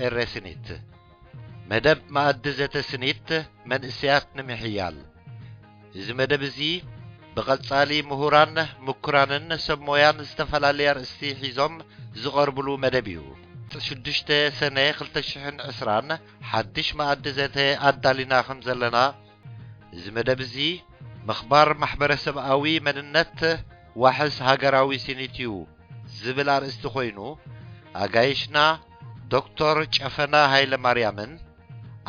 ኤረ ስኒት። መደብ መኣዲ ዘተ ስኒት መንእሰያት ንምሕያል። እዚ መደብ እዚ ብቐጻሊ ምሁራን፣ ምኩራንን ሰብ ሞያን ዝተፈላለየ ኣርእስቲ ሒዞም ዝቐርብሉ መደብ እዩ። ሽዱሽተ ሰነ ክልተ ሽሕን ዕስራን ሓድሽ መኣዲ ዘተ ኣዳሊና ከም ዘለና እዚ መደብ እዚ ምኽባር ማሕበረሰብኣዊ መንነት ዋሕስ ሃገራዊ ስኒት እዩ ዝብል ኣርእስቲ ኮይኑ፣ ኣጋይሽና ዶክተር ጨፈና ሃይለ ማርያምን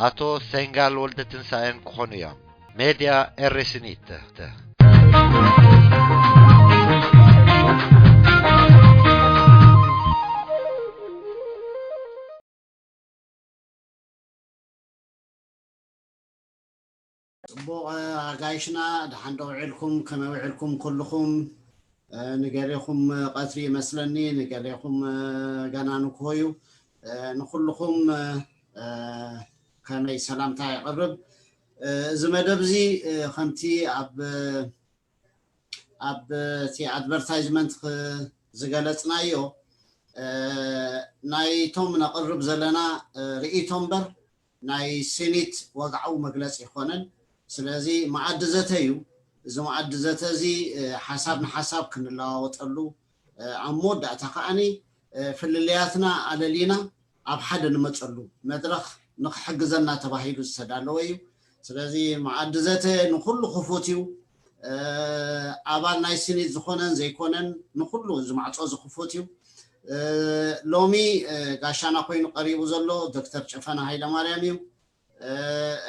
ኣቶ ሰንጋል ወልደ ትንሳኤን ክኾኑ እዮም። ሜድያ ኤረ ስኒት። ጽቡቕ። ኣጋይሽና፣ ደሓን ዶ ውዒልኩም? ከመይ ውዒልኩም ኩልኹም? ንገሌኹም ቀትሪ ይመስለኒ፣ ንገሌኹም ገና ንግሆ እዩ። ንኹልኹም ከመይ ሰላምታ የቕርብ። እዚ መደብ እዚ ከምቲ ኣብ ኣብ እቲ ኣድቨርታይዝመንት ዝገለጽናዮ ናይቶም ነቕርብ ዘለና ርእይቶ እምበር ናይ ስኒት ወግዓዊ መግለጺ ይኾነን። ስለዚ መኣዲ ዘተ እዩ። እዚ መኣዲ ዘተ እዚ ሓሳብ ንሓሳብ ክንለዋወጠሉ፣ ኣብ መወዳእታ ከዓኒ ፍልልያትና ኣለሊና ኣብ ሓደ ንመፀሉ መድረኽ ንክሕግዘና ተባሂሉ ዝተዳለወ እዩ። ስለዚ መኣዲ ዘተ ንኩሉ ክፉት እዩ። ኣባል ናይ ስኒት ዝኾነን ዘይኮነን ንኩሉ እዚ ማዕፆ እዚ ክፉት እዩ። ሎሚ ጋሻና ኮይኑ ቀሪቡ ዘሎ ዶክተር ጨፈና ሃይለማርያም እዩ።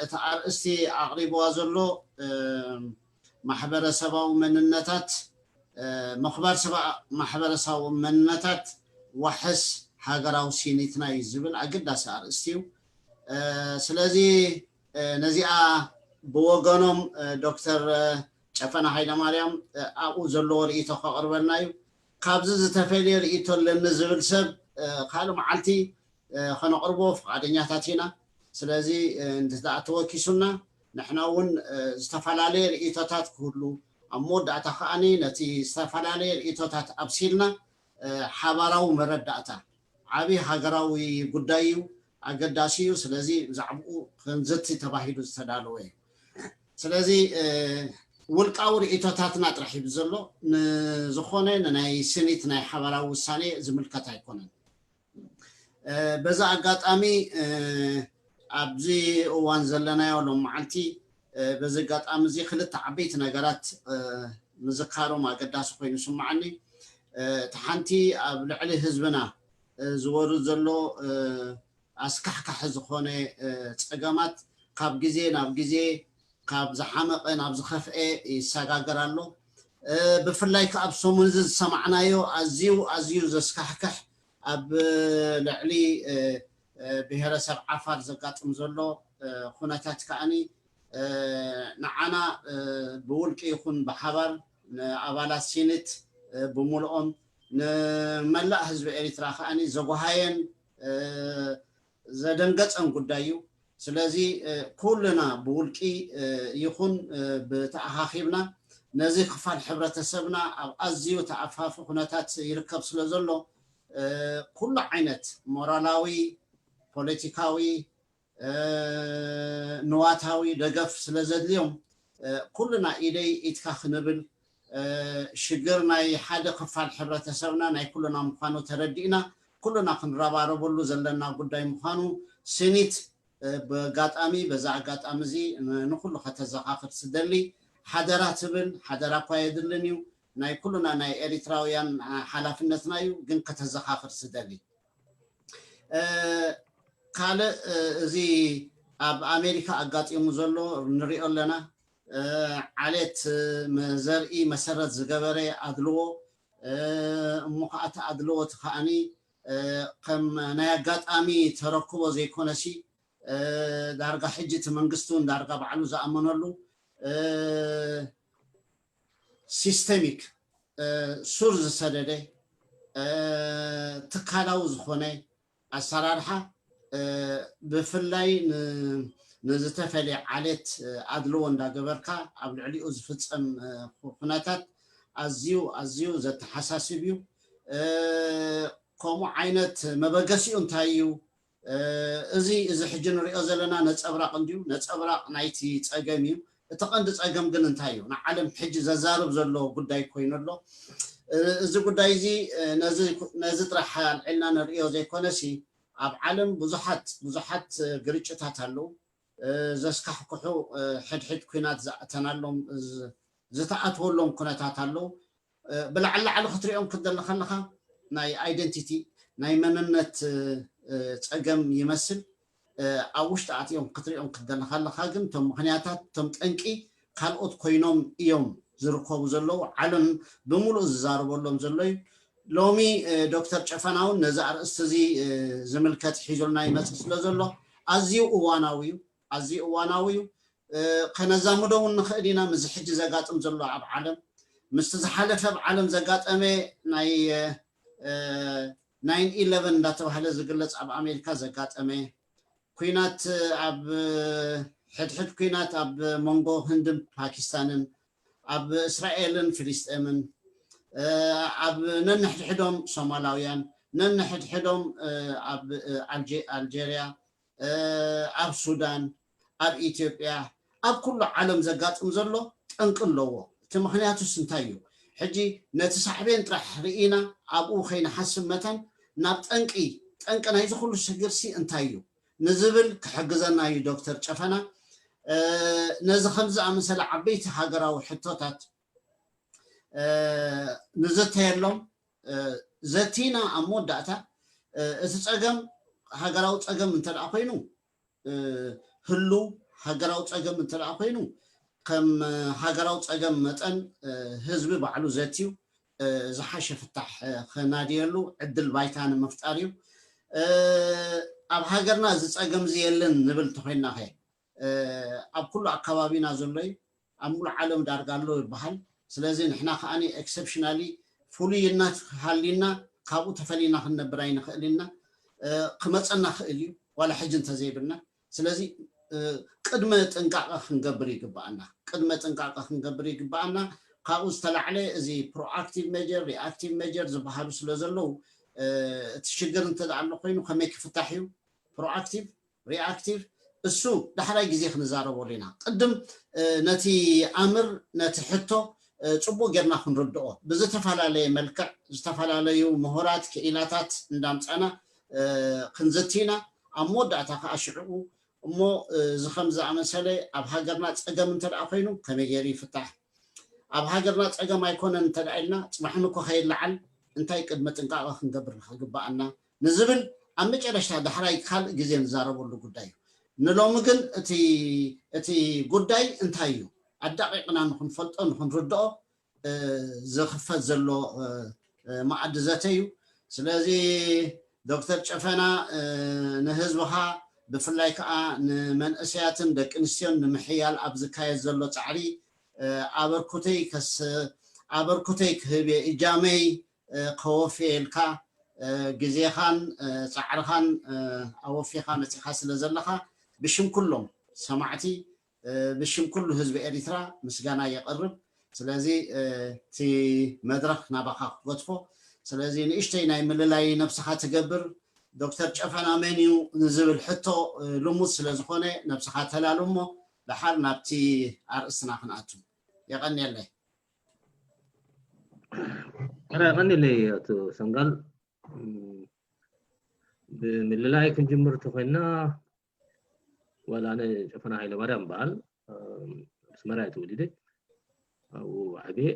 እቲ ኣርእስቲ ኣቕሪብዋ ዘሎ ማሕበረሰባዊ መንነታት፣ ምኽባር ሰብኣ ማሕበረሰባዊ መንነታት ዋሕስ ሃገራዊ ስኒትና እዩ ዝብል ኣገዳሲ ኣርእስቲ እዩ። ስለዚ ነዚኣ ብወገኖም ዶክተር ጨፈና ሃይለማርያም ኣብኡ ዘለዎ ርእይቶ ከቕርበልና እዩ። ካብዚ ዝተፈለየ ርእይቶ ኣለኒ ዝብል ሰብ ካልእ መዓልቲ ከነቕርቦ ፍቓደኛታት ኢና። ስለዚ እንተ ተወኪሱና ንሕና እውን ዝተፈላለየ ርእይቶታት ክህሉ ኣብ መወዳእታ ከዓኒ ነቲ ዝተፈላለየ ርእይቶታት ኣብሲልና ሓባራዊ መረዳእታ ዓብዪ ሃገራዊ ጉዳይ እዩ፣ ኣገዳሲ እዩ። ስለዚ ብዛዕባኡ ክንዝቲ ተባሂሉ ዝተዳለወ እዩ። ስለዚ ውልቃዊ ርእይቶታትና ጥራሕ እዩ ዘሎ፣ ንዝኾነ ንናይ ስኒት ናይ ሓባራዊ ውሳኔ ዝምልከት ኣይኮነን። በዚ ኣጋጣሚ ኣብዚ እዋን ዘለናዮ ሎም መዓልቲ በዚ ኣጋጣሚ እዚ ክልተ ዓበይቲ ነገራት ምዝካሮም ኣገዳሲ ኮይኑ ይስምዓኒ። እቲ ሓንቲ ኣብ ልዕሊ ህዝብና ዝወርድ ዘሎ ኣስካሕካሒ ዝኾነ ፀገማት ካብ ግዜ ናብ ግዜ ካብ ዝሓመቐ ናብ ዝኸፍአ ይሰጋገር ኣሎ። ብፍላይ ከኣ ኣብ ሰሙን እዚ ዝሰማዕናዮ ኣዝዩ ኣዝዩ ዘስካሕክሕ ኣብ ልዕሊ ብሄረሰብ ዓፋር ዘጋጥም ዘሎ ኩነታት ከኣኒ ንዓና ብውልቂ ይኹን ብሓባር ንኣባላት ሲኒት ብምልኦም ንመላእ ህዝቢ ኤሪትራ ከኣኒ ዘጓሃየን ዘደንገጸን ጉዳይ እዩ። ስለዚ ኩልና ብውልቂ ይኹን ብተኣኻኺብና ነዚ ክፋል ሕብረተሰብና ኣብ ኣዝዩ ተኣፋፊ ኩነታት ይርከብ ስለ ዘሎ ኩሉ ዓይነት ሞራላዊ፣ ፖለቲካዊ፣ ንዋታዊ ደገፍ ስለ ዘድልዮም ኩልና ኢደይ ኢድካ ክንብል ሽግር ናይ ሓደ ክፋል ሕብረተሰብና ናይ ኩልና ምዃኑ ተረዲእና ኩልና ክንረባረበሉ ዘለና ጉዳይ ምዃኑ ስኒት ብኣጋጣሚ በዛ ኣጋጣሚ እዚ ንኩሉ ከተዘኻኽር ስደሊ ሓደራ ትብል ሓደራ እኳ የድልን እዩ ናይ ኩልና ናይ ኤሪትራውያን ሓላፍነትና እዩ ግን ከተዘኻኽር ስደሊ ካልእ እዚ ኣብ ኣሜሪካ ኣጋጢሙ ዘሎ ንሪኦ ኣለና ዓሌት ዘርኢ መሰረት ዝገበረ ኣድልዎ እሞ ከዓ እቲ ኣድልዎ እቲ ከዓኒ ከም ናይ ኣጋጣሚ ተረክቦ ዘይኮነሲ ዳርጋ ሕጂ እቲ መንግስቲ እውን ዳርጋ ባዕሉ ዝኣመነሉ ሲስተሚክ ሱር ዝሰደደ ትካላዊ ዝኾነ ኣሰራርሓ ብፍላይ ንዝተፈለየ ዓሌት ኣድልዎ እንዳገበርካ ኣብ ልዕሊኡ ዝፍፀም ኩነታት ኣዝዩ ኣዝዩ ዘተሓሳስብ እዩ። ከምኡ ዓይነት መበገሲኡ እንታይ እዩ? እዚ እዚ ሕጂ ንሪኦ ዘለና ነፀብራቕ እንድዩ፣ ነፀብራቕ ናይቲ ፀገም እዩ። እቲ ቀንዲ ፀገም ግን እንታይ እዩ? ንዓለም ሕጂ ዘዛርብ ዘሎ ጉዳይ ኮይኑ ኣሎ። እዚ ጉዳይ እዚ ነዚ ጥራሕ ኣልዒልና ንሪኦ ዘይኮነሲ፣ ኣብ ዓለም ብዙሓት ብዙሓት ግርጭታት ኣለዉ። ዘስካሕክሑ ሕድሕድ ኩናት ዝኣተናሎም ዝተኣትወሎም ኩነታት ኣለዉ። ብላዕሊ ላዕሊ ክትሪኦም ክትደሊ ከለኻ ናይ ኣይደንቲቲ ናይ መንነት ፀገም ይመስል። ኣብ ውሽጢ ኣትዮም ክትሪኦም ክትደሊ ከለኻ ግን እቶም ምክንያታት እቶም ጠንቂ ካልኦት ኮይኖም እዮም ዝርከቡ ዘለዉ። ዓለም ብምሉእ ዝዛረበሎም ዘሎ እዩ። ሎሚ ዶክተር ጨፈና እውን ነዚ ኣርእስቲ እዚ ዝምልከት ሒዙልና ይመፅእ ስለ ዘሎ ኣዝዩ እዋናዊ እዩ። ኣዝዩ እዋናዊ እዩ። ከነዛምዶ እውን ንኽእል ኢና። ምስዚ ሕጂ ዘጋጥም ዘሎ ኣብ ዓለም ምስቲ ዝሓለፈ ኣብ ዓለም ዘጋጠመ ናይ ናይን ኢለቨን እንዳተባሃለ ዝግለፅ ኣብ ኣሜሪካ ዘጋጠመ ኩናት ኣብ ሕድሕድ ኩናት ኣብ መንጎ ህንድን ፓኪስታንን ኣብ እስራኤልን ፍልስጤምን ኣብ ነንሕድሕዶም ሶማላውያን ነንሕድሕዶም ኣብ ኣልጀርያ ኣብ ሱዳን ኣብ ኢትዮጵያ ኣብ ኩሉ ዓለም ዘጋጥም ዘሎ ጠንቂ ኣለዎ። እቲ ምክንያቱስ እንታይ እዩ? ሕጂ ነቲ ሳዕቤን ጥራሕ ርኢና ኣብኡ ከይንሓስብ መታን ናብ ጠንቂ ጠንቂ ናይዚ ኩሉ ሽግርሲ እንታይ እዩ ንዝብል ክሕግዘና እዩ ዶክተር ጨፈና። ነዚ ከምዚ ዝኣመሰለ ዓበይቲ ሃገራዊ ሕቶታት ንዘተየሎም ዘቲና ኣብ መወዳእታ እቲ ፀገም ሃገራዊ ፀገም እንተ ደኣ ኮይኑ ህሉ ሃገራዊ ፀገም እንተ ደኣ ኮይኑ ከም ሃገራዊ ፀገም መጠን ህዝቢ ባዕሉ ዘትዩ ዝሓሸ ፍታሕ ክናድየሉ ዕድል ባይታ ንምፍጣር እዩ። ኣብ ሃገርና እዚ ፀገም እዚ የለን ንብል እንተኮይንና ከ ኣብ ኩሉ ኣካባቢና ዘሎ እዩ። ኣብ ሙሉእ ዓለም ዳርጋ ኣሎ ይበሃል። ስለዚ ንሕና ከኣ exceptionally ፍሉይነት ሃሊና ካብኡ ተፈሊና ክንነብር ኣይንኽእል ኢና። ክመፀና ክእል እዩ ዋላ ሕጂ እንተዘይብልና። ስለዚ ቅድመ ጥንቃቐ ክንገብር ይግበኣና። ቅድመ ጥንቃቐ ክንገብር ይግበኣና። ካብኡ ዝተላዕለ እዚ proactive measure፣ reactive measure ዝበሃሉ ስለ ዘለዉ እቲ ሽግር እንተ ኣሎ ኮይኑ ከመይ ክፍታሕ እዩ proactive reactive እሱ ዳሕራይ ግዜ ክንዛረበሉ ኢና። ቅድም ነቲ ኣምር ነቲ ሕቶ ፅቡቅ ጌርና ክንርድኦ ብዝተፈላለየ መልክዕ ዝተፈላለዩ ምሁራት ክኢላታት እንዳምፃና ክንዝቲ ኢና። ኣብ መወዳእታ ከዓ ሽዕኡ እሞ እዚ ከም ዝኣመሰለ ኣብ ሃገርና ፀገም እንተ ደኣ ኮይኑ ከመይ ገይሩ ይፍታሕ? ኣብ ሃገርና ፀገም ኣይኮነን እንተ ደኣ ኢልና ፅባሕ ንኮ ከይለዓል እንታይ ቅድመ ጥንቃቐ ክንገብር ክግበኣና ንዝብል ኣብ መጨረሽታ ዳሕራይ ካልእ ግዜ ንዛረበሉ ጉዳይ እዩ። ንሎሚ ግን እቲ እቲ ጉዳይ እንታይ እዩ ኣዳቂቕና ንክንፈልጦ ንክንርድኦ ዝኽፈት ዘሎ መኣዲ ዘተ እዩ። ስለዚ ዶክተር ጨፈና ንህዝብኻ ብፍላይ ከዓ ንመንእሰያትን ደቂ ኣንስትዮን ንምሕያል ኣብ ዝካየድ ዘሎ ፃዕሪ ኣበርኩተይ ከስ ኣበርኩተይ ክህብ እየ እጃመይ ከወፍየ ኢልካ ግዜኻን ፃዕርኻን ኣወፊኻ መፂኻ ስለ ዘለኻ ብሽም ኩሎም ሰማዕቲ ብሽም ኩሉ ህዝቢ ኤሪትራ ምስጋና የቕርብ። ስለዚ እቲ መድረኽ ናባኻ ክገድፎ። ስለዚ ንእሽተይ ናይ ምልላይ ነብስኻ ትገብር ዶክተር ጨፈና መን እዩ ንዝብል ሕቶ ልሙድ ስለ ዝኾነ ነብስኻ ተላሉ እሞ ደሓር ናብቲ ኣርእስትና ክንኣቱ። የቐንየለይ። ረ ቀንዲለይ ኣቶ ሰንጋል ብምልላይ ክንጅምር ተኮይና ዋላ ኣነ ጨፈና ሃይለ ማርያም በሃል ኣስመራ እየ ተወሊደ ኣብኡ ዓብየ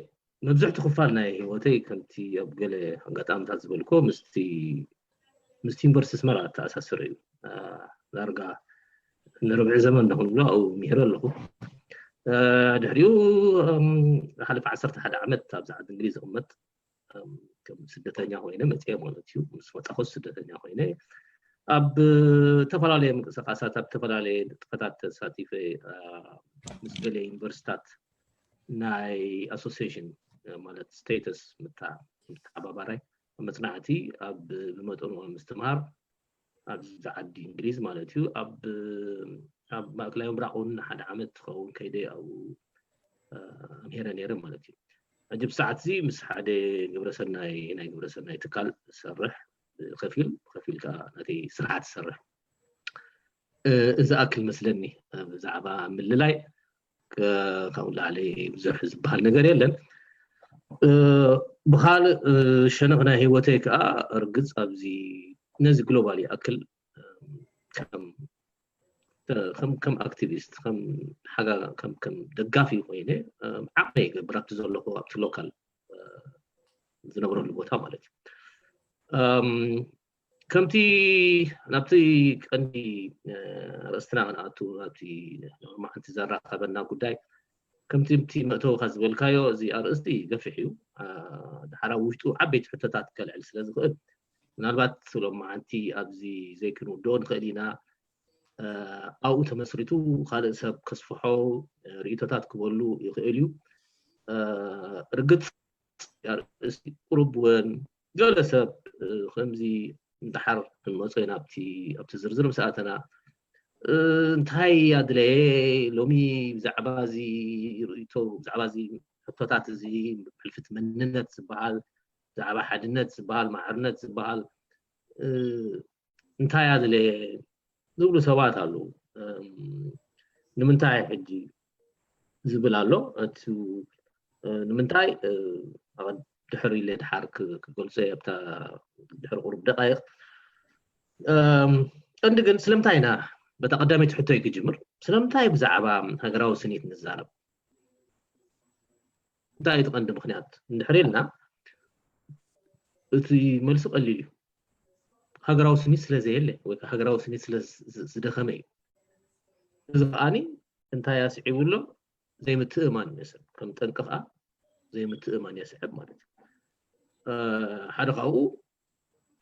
መብዝሕቲ ክፋል ናይ ህይወተይ ከምቲ ኣብ ገለ ኣጋጣምታት ዝበልኮ ምስቲ ምስቲ ዩኒቨርሲቲ ኣስመራ ተኣሳስር እዩ ዳርጋ ንርብዒ ዘመን ንክንብሎ ኣብኡ ምሂረ ኣለኹ ድሕሪኡ ዝሓለፈ ዓሰርተ ሓደ ዓመት ኣብዚ ዓዲ እንግሊዝ ዝቕመጥ ከም ስደተኛ ኮይነ መፅየ ማለት እዩ ምስ መፃኹ ስደተኛ ኮይነ ኣብ ዝተፈላለዩ ምንቅስቃሳት ኣብ ዝተፈላለዩ ንጥፈታት ተሳቲፈ ምስ ገለ ዩኒቨርሲታት ናይ ኣሶሲሽን ማለት ስቴተስ ምተሓባባራይ መፅናዕቲ ኣብ ብመጠኑ ምስትምሃር ኣብዚ ዓዲ እንግሊዝ ማለት እዩ ኣብ ኣብ ማእከላይ ምብራቕ እውን ሓደ ዓመት ትኸውን ከይደ ኣብኡ ኣምሄረ ነይረ ማለት እዩ ሕጂ ብሰዓት እዚ ምስ ሓደ ግብረሰናይ ናይ ግብረሰናይ ትካል ዝሰርሕ ከፊል ከፊል ከዓ ናተይ ስራሓት ዝሰርሕ እዚ ኣክል መስለኒ ብዛዕባ ምልላይ። ካብኡ ላዕሊ ብዙሕ ዝበሃል ነገር የለን። ብካልእ ሸነኽ ናይ ህይወተይ ከዓ እርግፅ ኣብዚ ነዚ ግሎባል ይኣክል ከም ኣክቲቪስት፣ ከም ሓጋ ከም ከም ደጋፊ ኮይነ ዓቕመይ ይገብር ኣብቲ ዘለኹ ኣብቲ ሎካል ዝነብረሉ ቦታ ማለት እዩ። ከምቲ ናብቲ ቀንዲ ኣርእስትና ክንኣቱ ናብቲ ሎማዓንቲ ዘራኸበና ጉዳይ ከምቲ እቲ መእተውካ ዝበልካዮ እዚ ኣርእስቲ ገፊሕ እዩ። ድሓር ኣብ ውሽጡ ዓበይቲ ሕቶታት ከልዕል ስለ ዝኽእል ምናልባት ሎማዓንቲ ኣብዚ ዘይክንውድኦ ንኽእል ኢና። ኣብኡ ተመስሪቱ ካልእ ሰብ ከስፍሖ ርእቶታት ክበሉ ይኽእል እዩ። ርግፅ ኣርእስቲ ቁሩብ እውን ገለ ሰብ ከምዚ ድሓር ክንመፆ ኢና ኣብቲ ዝርዝር ምስ ኣተና እንታይ ኣድለየ ሎሚ ብዛዕባ እዚ ርእቶ ብዛዕባ እዚ ሕቶታት እዚ ሕልፍቲ መንነት ዝበሃል ብዛዕባ ሓድነት ዝበሃል ማዕርነት ዝበሃል እንታይ ኣድለየ ዝብሉ ሰባት ኣለዉ። ንምንታይ ሕጂ ዝብል ኣሎ እቲ ንምንታይ ድሕር ኢለ ድሓር ክገልፆ ኣብታ ድሕሪ ቁሩብ ደቃይቕ ቀንዲ ግን ስለምንታይ ኢና በታ ቀዳመይቲ ሕቶይ ክጅምር ስለምንታይ ብዛዕባ ሃገራዊ ስኒት ንዛረብ እንታይ እቲ ቀንዲ ምክንያት እንድሕር ኢልና እቲ መልሲ ቀሊል እዩ። ሃገራዊ ስኒት ስለ ዘየለ ወይ ሃገራዊ ስኒት ስለ ዝደኸመ እዩ። እዚ ከዓኒ እንታይ ኣስዒቡ ኣሎ? ዘይምትእማን ይመስል። ከም ጠንቂ ከዓ ዘይምትእማን የስዕብ ማለት እዩ። ሓደ ካብኡ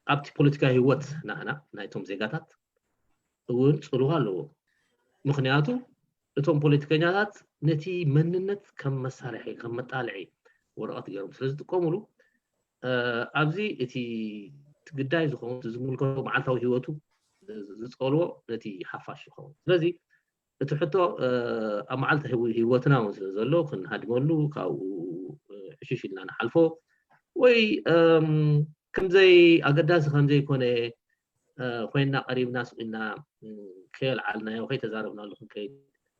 ኣብቲ ፖለቲካዊ ህይወት ናህና ናይቶም ዜጋታት እውን ፅልዋ ኣለዎ። ምክንያቱ እቶም ፖለቲከኛታት ነቲ መንነት ከም መሳርሒ ከም መጣልዒ ወረቐት ገይሮም ስለ ዝጥቀሙሉ ኣብዚ እቲ ግዳይ ዝኸውን ዝምልከቶ መዓልታዊ ህይወቱ ዝፀልዎ ነቲ ሓፋሽ ይኸውን። ስለዚ እቲ ሕቶ ኣብ መዓልቲ ህይወትና እውን ስለ ዘሎ ክንሃድመሉ ካብኡ ዕሽሽ ኢልና ንሓልፎ ወይ ከምዘይ ኣገዳሲ ከምዘይኮነ ኮይንና ቀሪብና ስቕ ኢልና ከየልዓልናዮ ከይተዛረብናሉ ክንከይድ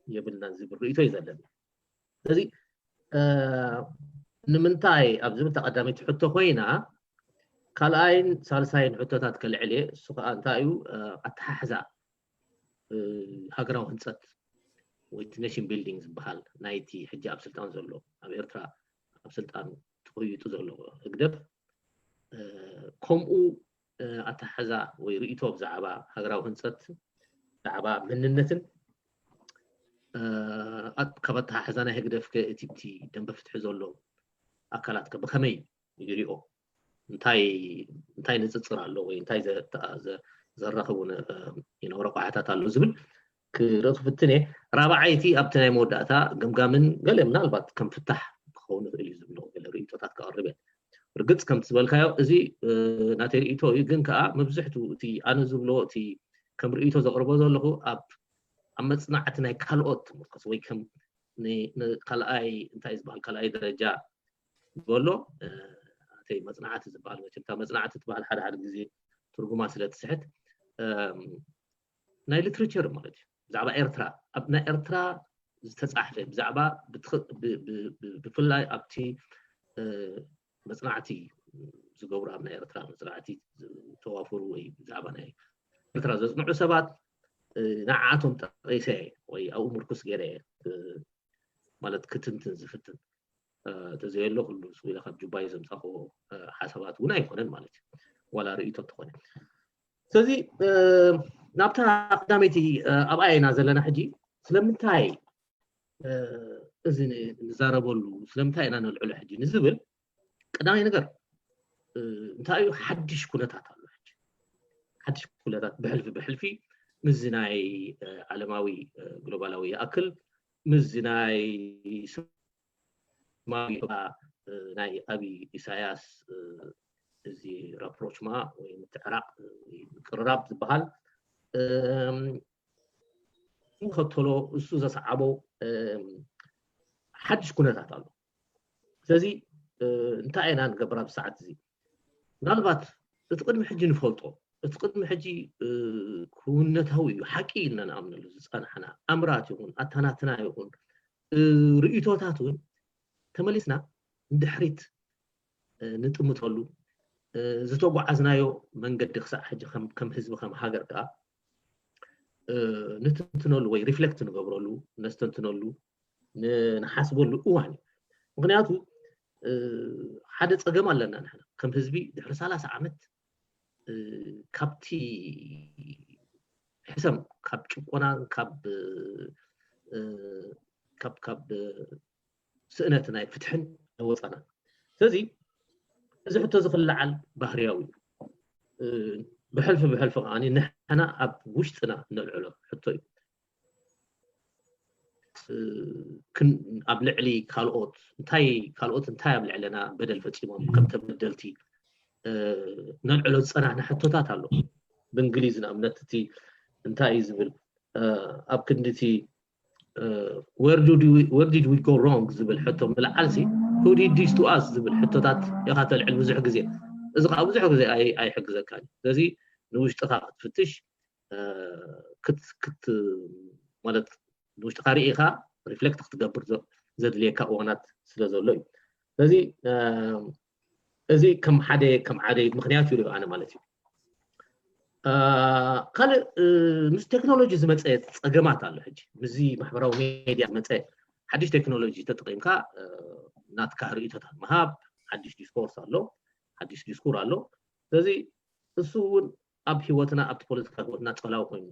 የብልናን ዝብል ርእቶ እዩ ዘለኒ። ስለዚ ንምንታይ ኣብ ዝብል ተቐዳመይቲ ሕቶ ኮይና ካልኣይን ሳልሳይን ሕቶታት ከልዕል እየ። እሱ ከዓ እንታይ እዩ ኣተሓሕዛ ሃገራዊ ህንፀት ወይ እቲ ኔሽን ቢልዲንግ ዝበሃል ናይቲ ሕጂ ኣብ ስልጣን ዘሎ ኣብ ኤርትራ ኣብ ስልጣን ተቆይጡ ዘሎ ህግደፍ ከምኡ ኣተሓሕዛ ወይ ርእቶ ብዛዕባ ሃገራዊ ህንፀት ብዛዕባ መንነትን ካብ ኣተሓሕዛ ናይ ህግደፍ ከ እቲ እቲ ደንበ ፍትሒ ዘሎ ኣካላት ከ ብኸመይ ይሪኦ እንታይ እንታይ ንፅፅር ኣሎ ወይ እንታይ ዘራኸቡ ይነብረ ቋሕታት ኣሎ ዝብል ክርኢ ክፍትን እየ። ራብዓይቲ ኣብቲ ናይ መወዳእታ ገምጋምን ገለ ምናልባት ከም ፍታሕ ክኸውን ይኽእል እዩ ዝብሎ ገለ ርእቶታት ክቐርብ እየ። ርግፅ ከምቲ ዝበልካዮ እዚ ናተይ ርእቶ እዩ፣ ግን ከዓ መብዝሕቱ እቲ ኣነ ዝብሎ እቲ ከም ርእቶ ዘቕርቦ ዘለኹ ኣብ ኣብ መፅናዕቲ ናይ ካልኦት ትምርኮስ ወይ ከም ካልኣይ እንታይ ዝበሃል ካልኣይ ደረጃ ዝበሎ ናተይ መፅናዕቲ ዝበሃል መቸም እታ መፅናዕቲ ትበሃል ሓደ ሓደ ግዜ ትርጉማ ስለ ትስሕት ናይ ሊትሬቸር ማለት እዩ። ብዛዕባ ኤርትራ ኣብ ናይ ኤርትራ ዝተፃሕፈ ብዛዕባ ብፍላይ ኣብቲ መፅናዕቲ ዝገብሩ ኣብ ናይ ኤርትራ መፅናዕቲ ዝተዋፈሩ ወይ ብዛዕባ ናይ ኤርትራ ዘፅንዑ ሰባት ንዓቶም ጠቂሰ ወይ ኣብኡ ምርኩስ ገይረ ማለት ክትንትን ዝፍትን ተዘየሎ ኩሉ ስዊላ ካብ ጁባይ ዘምፃኽዎ ሓሳባት እውን ኣይኮነን ማለት እዩ ዋላ ርእቶ እንተኾነ። ስለዚ ናብታ ቀዳመይቲ ኣብኣ ኢና ዘለና ሕጂ ስለምንታይ እዚ ንዛረበሉ ስለምንታይ ኢና ነልዕሎ ሕጂ ንዝብል ቀዳማይ ነገር እንታይ እዩ ሓድሽ ኩነታት ኣሎ ሕጂ ሓድሽ ኩነታት ብሕልፊ ብሕልፊ ምስዚ ናይ ዓለማዊ ግሎባላዊ ይኣክል ምስዚ ናይ ናይ ኣብይ ኢሳያስ እዚ ራፕሮችማ ወይ ምትዕራቕ ቅርራብ ዝበሃል ዝኸተሎ እሱ ዘሰዓቦ ሓድሽ ኩነታት ኣሎ። ስለዚ እንታይ ኢና ንገብር ኣብዚ ሰዓት እዚ? ምናልባት እቲ ቅድሚ ሕጂ ንፈልጦ እቲ ቅድሚ ሕጂ ክውነታዊ እዩ፣ ሓቂ ኢልና ንኣምነሉ ዝፀናሕና ኣምራት ይኹን ኣተናትና ይኹን ርእይቶታት እውን ተመሊስና ንድሕሪት ንጥምተሉ፣ ዝተጓዓዝናዮ መንገዲ ክሳዕ ሕጂ ከም ህዝቢ ከም ሃገር ከዓ ንትንትነሉ ወይ ሪፍሌክት ንገብረሉ፣ ነስተንትነሉ፣ ንሓስበሉ እዋን እዩ። ምክንያቱ ሓደ ፀገም ኣለና ንሕና ከም ህዝቢ ድሕሪ ሰላሳ ዓመት ካብቲ ሕሰም ካብ ጭቆናን ካብ ካብ ካብ ስእነት ናይ ፍትሕን ኣይወፃና። ስለዚ እዚ ሕቶ እዚ ክለዓል ባህርያዊ እዩ። ብሕልፊ ብሕልፊ ከዓ ንሕና ኣብ ውሽጥና ነልዕሎ ሕቶ እዩ። ኣብ ልዕሊ ካልኦት እንታይ ካልኦት እንታይ ኣብ ልዕለና በደል ፈፂሞም ከም ተበደልቲ ነልዕሎ ዝፀናሕና ሕቶታት ኣሎ። ብእንግሊዝ ንኣብነት እቲ እንታይ እዩ ዝብል ኣብ ክንዲ እቲ where did we go wrong ዝብል ሕቶ ምልዓል ሲ who did this to us ዝብል ሕቶታት ኢኻ ተልዕል ብዙሕ ግዜ። እዚ ከዓ ብዙሕ ግዜ ኣይሕግዘካን እዩ። ስለዚ ንውሽጥኻ ክትፍትሽ ክት ማለት ንውሽጥኻ ርኢኻ ሪፍሌክት ክትገብር ዘድልየካ እዋናት ስለ ዘሎ እዩ። ስለዚ እዚ ከም ሓደ ከም ሓደ ምክንያት ይሪኦ ኣነ ማለት እዩ። ካልእ ምስ ቴክኖሎጂ ዝመፀ ፀገማት ኣሎ። ሕጂ ምስዚ ማሕበራዊ ሜድያ ዝመፀ ሓድሽ ቴክኖሎጂ ተጠቂምካ ናትካ ርእይቶታት ምሃብ ሓድሽ ዲስኮርስ ኣሎ፣ ሓድሽ ዲስኩር ኣሎ። ስለዚ እሱ እውን ኣብ ህይወትና ኣብቲ ፖለቲካ ህይወትና ፀላዊ ኮይኑ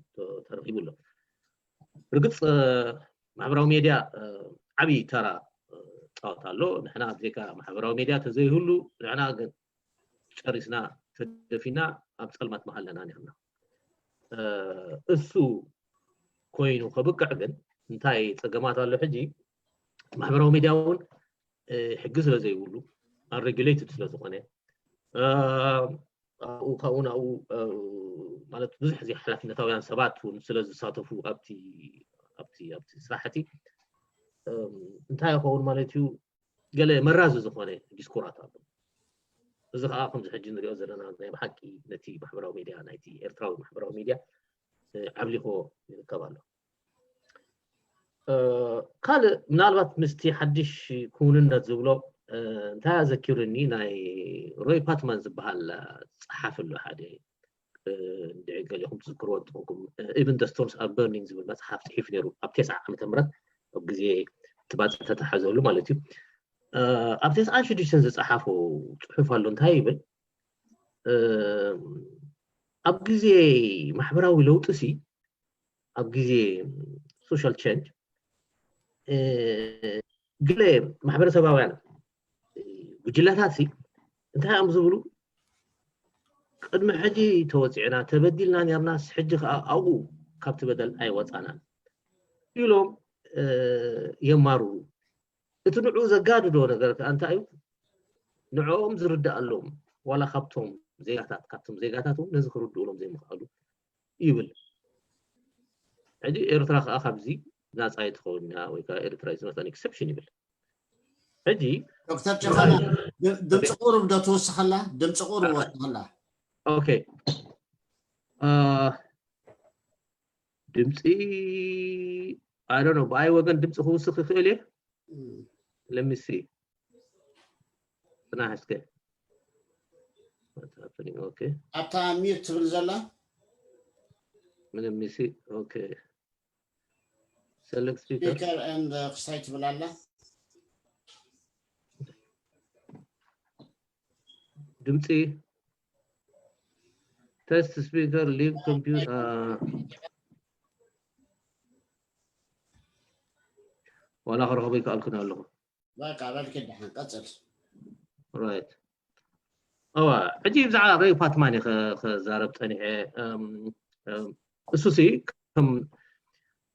ተረኪቡ ኣሎ። ርግፅ ማሕበራዊ ሜድያ ዓብዪ ተራ ፃወት ኣሎ። ንሕና ብዘይካ ማሕበራዊ ሜድያ ተዘይህሉ ንሕና ግን ጨሪስና ተደፊና ኣብ ፀልማት መሃለና ኒርና። እሱ ኮይኑ ከብቅዕ ግን እንታይ ፀገማት ኣሎ? ሕጂ ማሕበራዊ ሜድያ እውን ሕጊ ስለ ዘይብሉ ኣንሬጉሌትድ ስለ ዝኾነ ኣብኡ ካብኡ ናብኡ ማለት ብዙሕ እዚ ሓላፍነታውያን ሰባት እውን ስለ ዝሳተፉ ኣብቲ ኣብቲ ኣብቲ ስራሕቲ እንታይ ይኸውን ማለት እዩ? ገለ መራዚ ዝኾነ ዲስኩራት ኣሎ። እዚ ከዓ ከምዚ ሕጂ ንሪኦ ዘለና ናይ ብሓቂ ነቲ ማሕበራዊ ሚድያ ናይቲ ኤርትራዊ ማሕበራዊ ሚድያ ዓብሊኾ ይርከብ ኣሎ። ካልእ ምናልባት ምስቲ ሓድሽ ክውንነት ዝብሎ እንታይ ኣዘኪሩኒ፣ ናይ ሮይ ፓትማን ዝበሃል ፀሓፊ ኣሎ ሓደ እንድዒ ገሊኹም ትዝክርዎ እንትኾንኩም ኢቨን ደ ስቶንስ ኣር በርኒንግ ዝብል መፅሓፍ ፅሒፍ ነይሩ ኣብ ተስዓ ዓመተ ምህረት ኣብ ግዜ እቲ ባፅዕ ተተሓዘሉ ማለት እዩ። ኣብ ተስዓን ሽዱሽተን ዝፀሓፎ ፅሑፍ ኣሎ። እንታይ ይብል? ኣብ ግዜ ማሕበራዊ ለውጢ ሲ ኣብ ግዜ ሶሻል ቸንጅ ገለ ማሕበረሰባውያን ጉጅለታት ሲ እንታይ እዮም ዝብሉ? ቅድሚ ሕጂ ተወፂዕና ተበዲልና ነርናስ ሕጂ ከዓ ኣብኡ ካብቲ በደል ኣይወፃናን ኢሎም የማርሩ። እቲ ንዑ ዘጋድዶ ነገር ከዓ እንታይ እዩ? ንዕኦም ዝርዳኣሎም ዋላ ካብቶም ዜጋታት ካብቶም ዜጋታት እውን ነዚ ክርድኡሎም ዘይምኽኣሉ ይብል። ሕጂ ኤርትራ ከዓ ካብዚ ናፃ ኣይትኸውን እያ ወይ ከዓ ኤርትራ is not an exception ይብል። ሕጂ ዶክተር ጨፈና ድምፂ ቁሩብ ዶ ትወስኸላ? ድምፂ ቁሩብ ወስኸላ። ኦኬ ድምፂ I don't know ብኣይ ወገን ድምፂ ክውስኽ ይኽእል እየ። Let me see ፅናሕ እስከ። ኣብታ ሚዩት ትብል ዘላ ምንም ሚሲ ኦኬ ሰለክት ስፒከር ስፒከር ኤንድ ክሳይ ትብል ኣላ። ድምፂ test speaker leave computer ዋላ ክረኽቦ ይከኣልኩን ኣለኹ። በቃ በልኪ ደሓን ቀፅል። ራይት እዋ ሕጂ ብዛዕባ ሬይ ፓትማን እየ ክዛረብ ፀኒሐ። እሱሲ ከም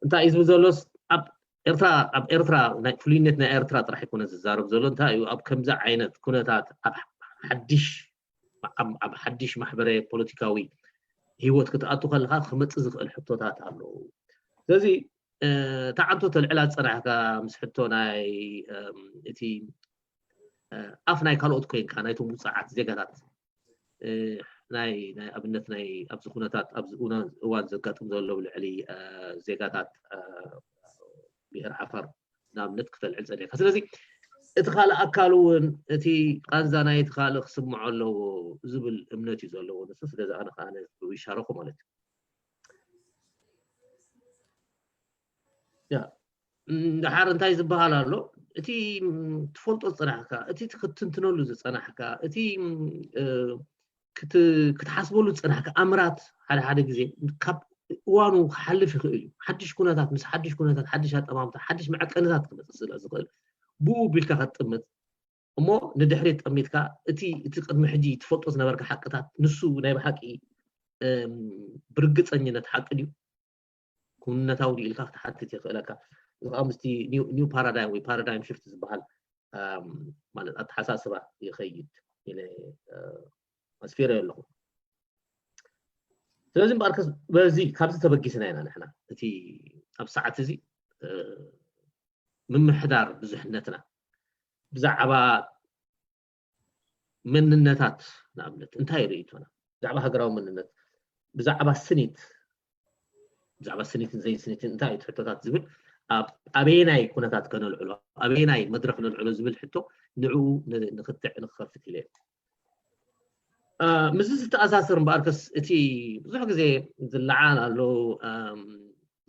እንታይ እዩ ዝብል ዘሎስ ኣብ ኤርትራ ኣብ ኤርትራ ናይ ፍሉይነት ናይ ኤርትራ ጥራሕ ይኮነ ዝዛረብ ዘሎ እንታይ እዩ ኣብ ከምዚ ዓይነት ኩነታት ኣብ ሓድሽ ኣብ ሓድሽ ማሕበረ ፖለቲካዊ ህይወት ክትኣቱ ከለካ ክመፅእ ዝኽእል ሕቶታት ኣለዉ። ስለዚ እታ ዓንቶ ተልዕላ ዝፀናሕካ ምስ ሕቶ ናይ እቲ ኣፍ ናይ ካልኦት ኮይንካ ናይቶም ውፅዓት ዜጋታት ናይ ኣብነት ናይ ኣብዚ ኩነታት ኣብዚ እዋን ዘጋጥም ዘሎ ልዕሊ ዜጋታት ብሄር ዓፋር ንኣብነት ክተልዕል ፀኒሕካ። ስለዚ እቲ ካልእ ኣካል እውን እቲ ቃንዛ ናይ እቲ ካልእ ክስምዖ ኣለዎ ዝብል እምነት እዩ ዘለዎ ንሱ። ስለዚ ኣነ ከዓ ይሻረኩ ማለት እዩ። ያ ድሓር እንታይ ዝበሃል ኣሎ? እቲ ትፈልጦ ዝፀናሕካ፣ እቲ ክትትንትነሉ ዝፀናሕካ፣ እቲ ክትሓስበሉ ዝፀናሕካ ኣምራት ሓደ ሓደ ግዜ ካብ እዋኑ ክሓልፍ ይኽእል እዩ። ሓድሽ ኩነታት ምስ ሓድሽ ኩነታት ሓድሽ ኣጠማምታ ሓድሽ መዐቀንታት ክመፅእ ስለ ዝኽእል ብኡ ቢልካ ክትጥምት እሞ ንድሕሪት ጠሚትካ እቲ እቲ ቅድሚ ሕጂ ትፈልጦ ዝነበርካ ሓቅታት ንሱ ናይ ብሓቂ ብርግፀኝነት ሓቂ ድዩ ኩነታዊ ድዩ ኢልካ ክትሓትት የኽእለካ። እዚ ከዓ ምስቲ ኒው ፓራዳይም ወይ ፓራዳይም ሽፍት ዝበሃል ማለት ኣተሓሳስባ ይኸይድ ኢለ ኣስፊረ ኣለኹ። ስለዚ እምበኣርከስ በዚ ካብዚ ተበጊስና ኢና ንሕና እቲ ኣብ ሰዓት እዚ ምምሕዳር ብዙሕነትና ብዛዕባ መንነታት ንኣብነት እንታይ ርእይቶና ብዛዕባ ሃገራዊ መንነት ብዛዕባ ስኒት ብዛዕባ ስኒትን ዘይስኒትን እንታይ እዩ ሕቶታት ዝብል ኣበየናይ ኩነታት ከነልዕሎ ኣበየናይ መድረክ ነልዕሎ ዝብል ሕቶ ንዕኡ ንክትዕ ንክኸፍት ኢለ ምስዚ ዝተኣሳስር እምበኣርከስ እቲ ብዙሕ ግዜ ዝለዓል ኣሎ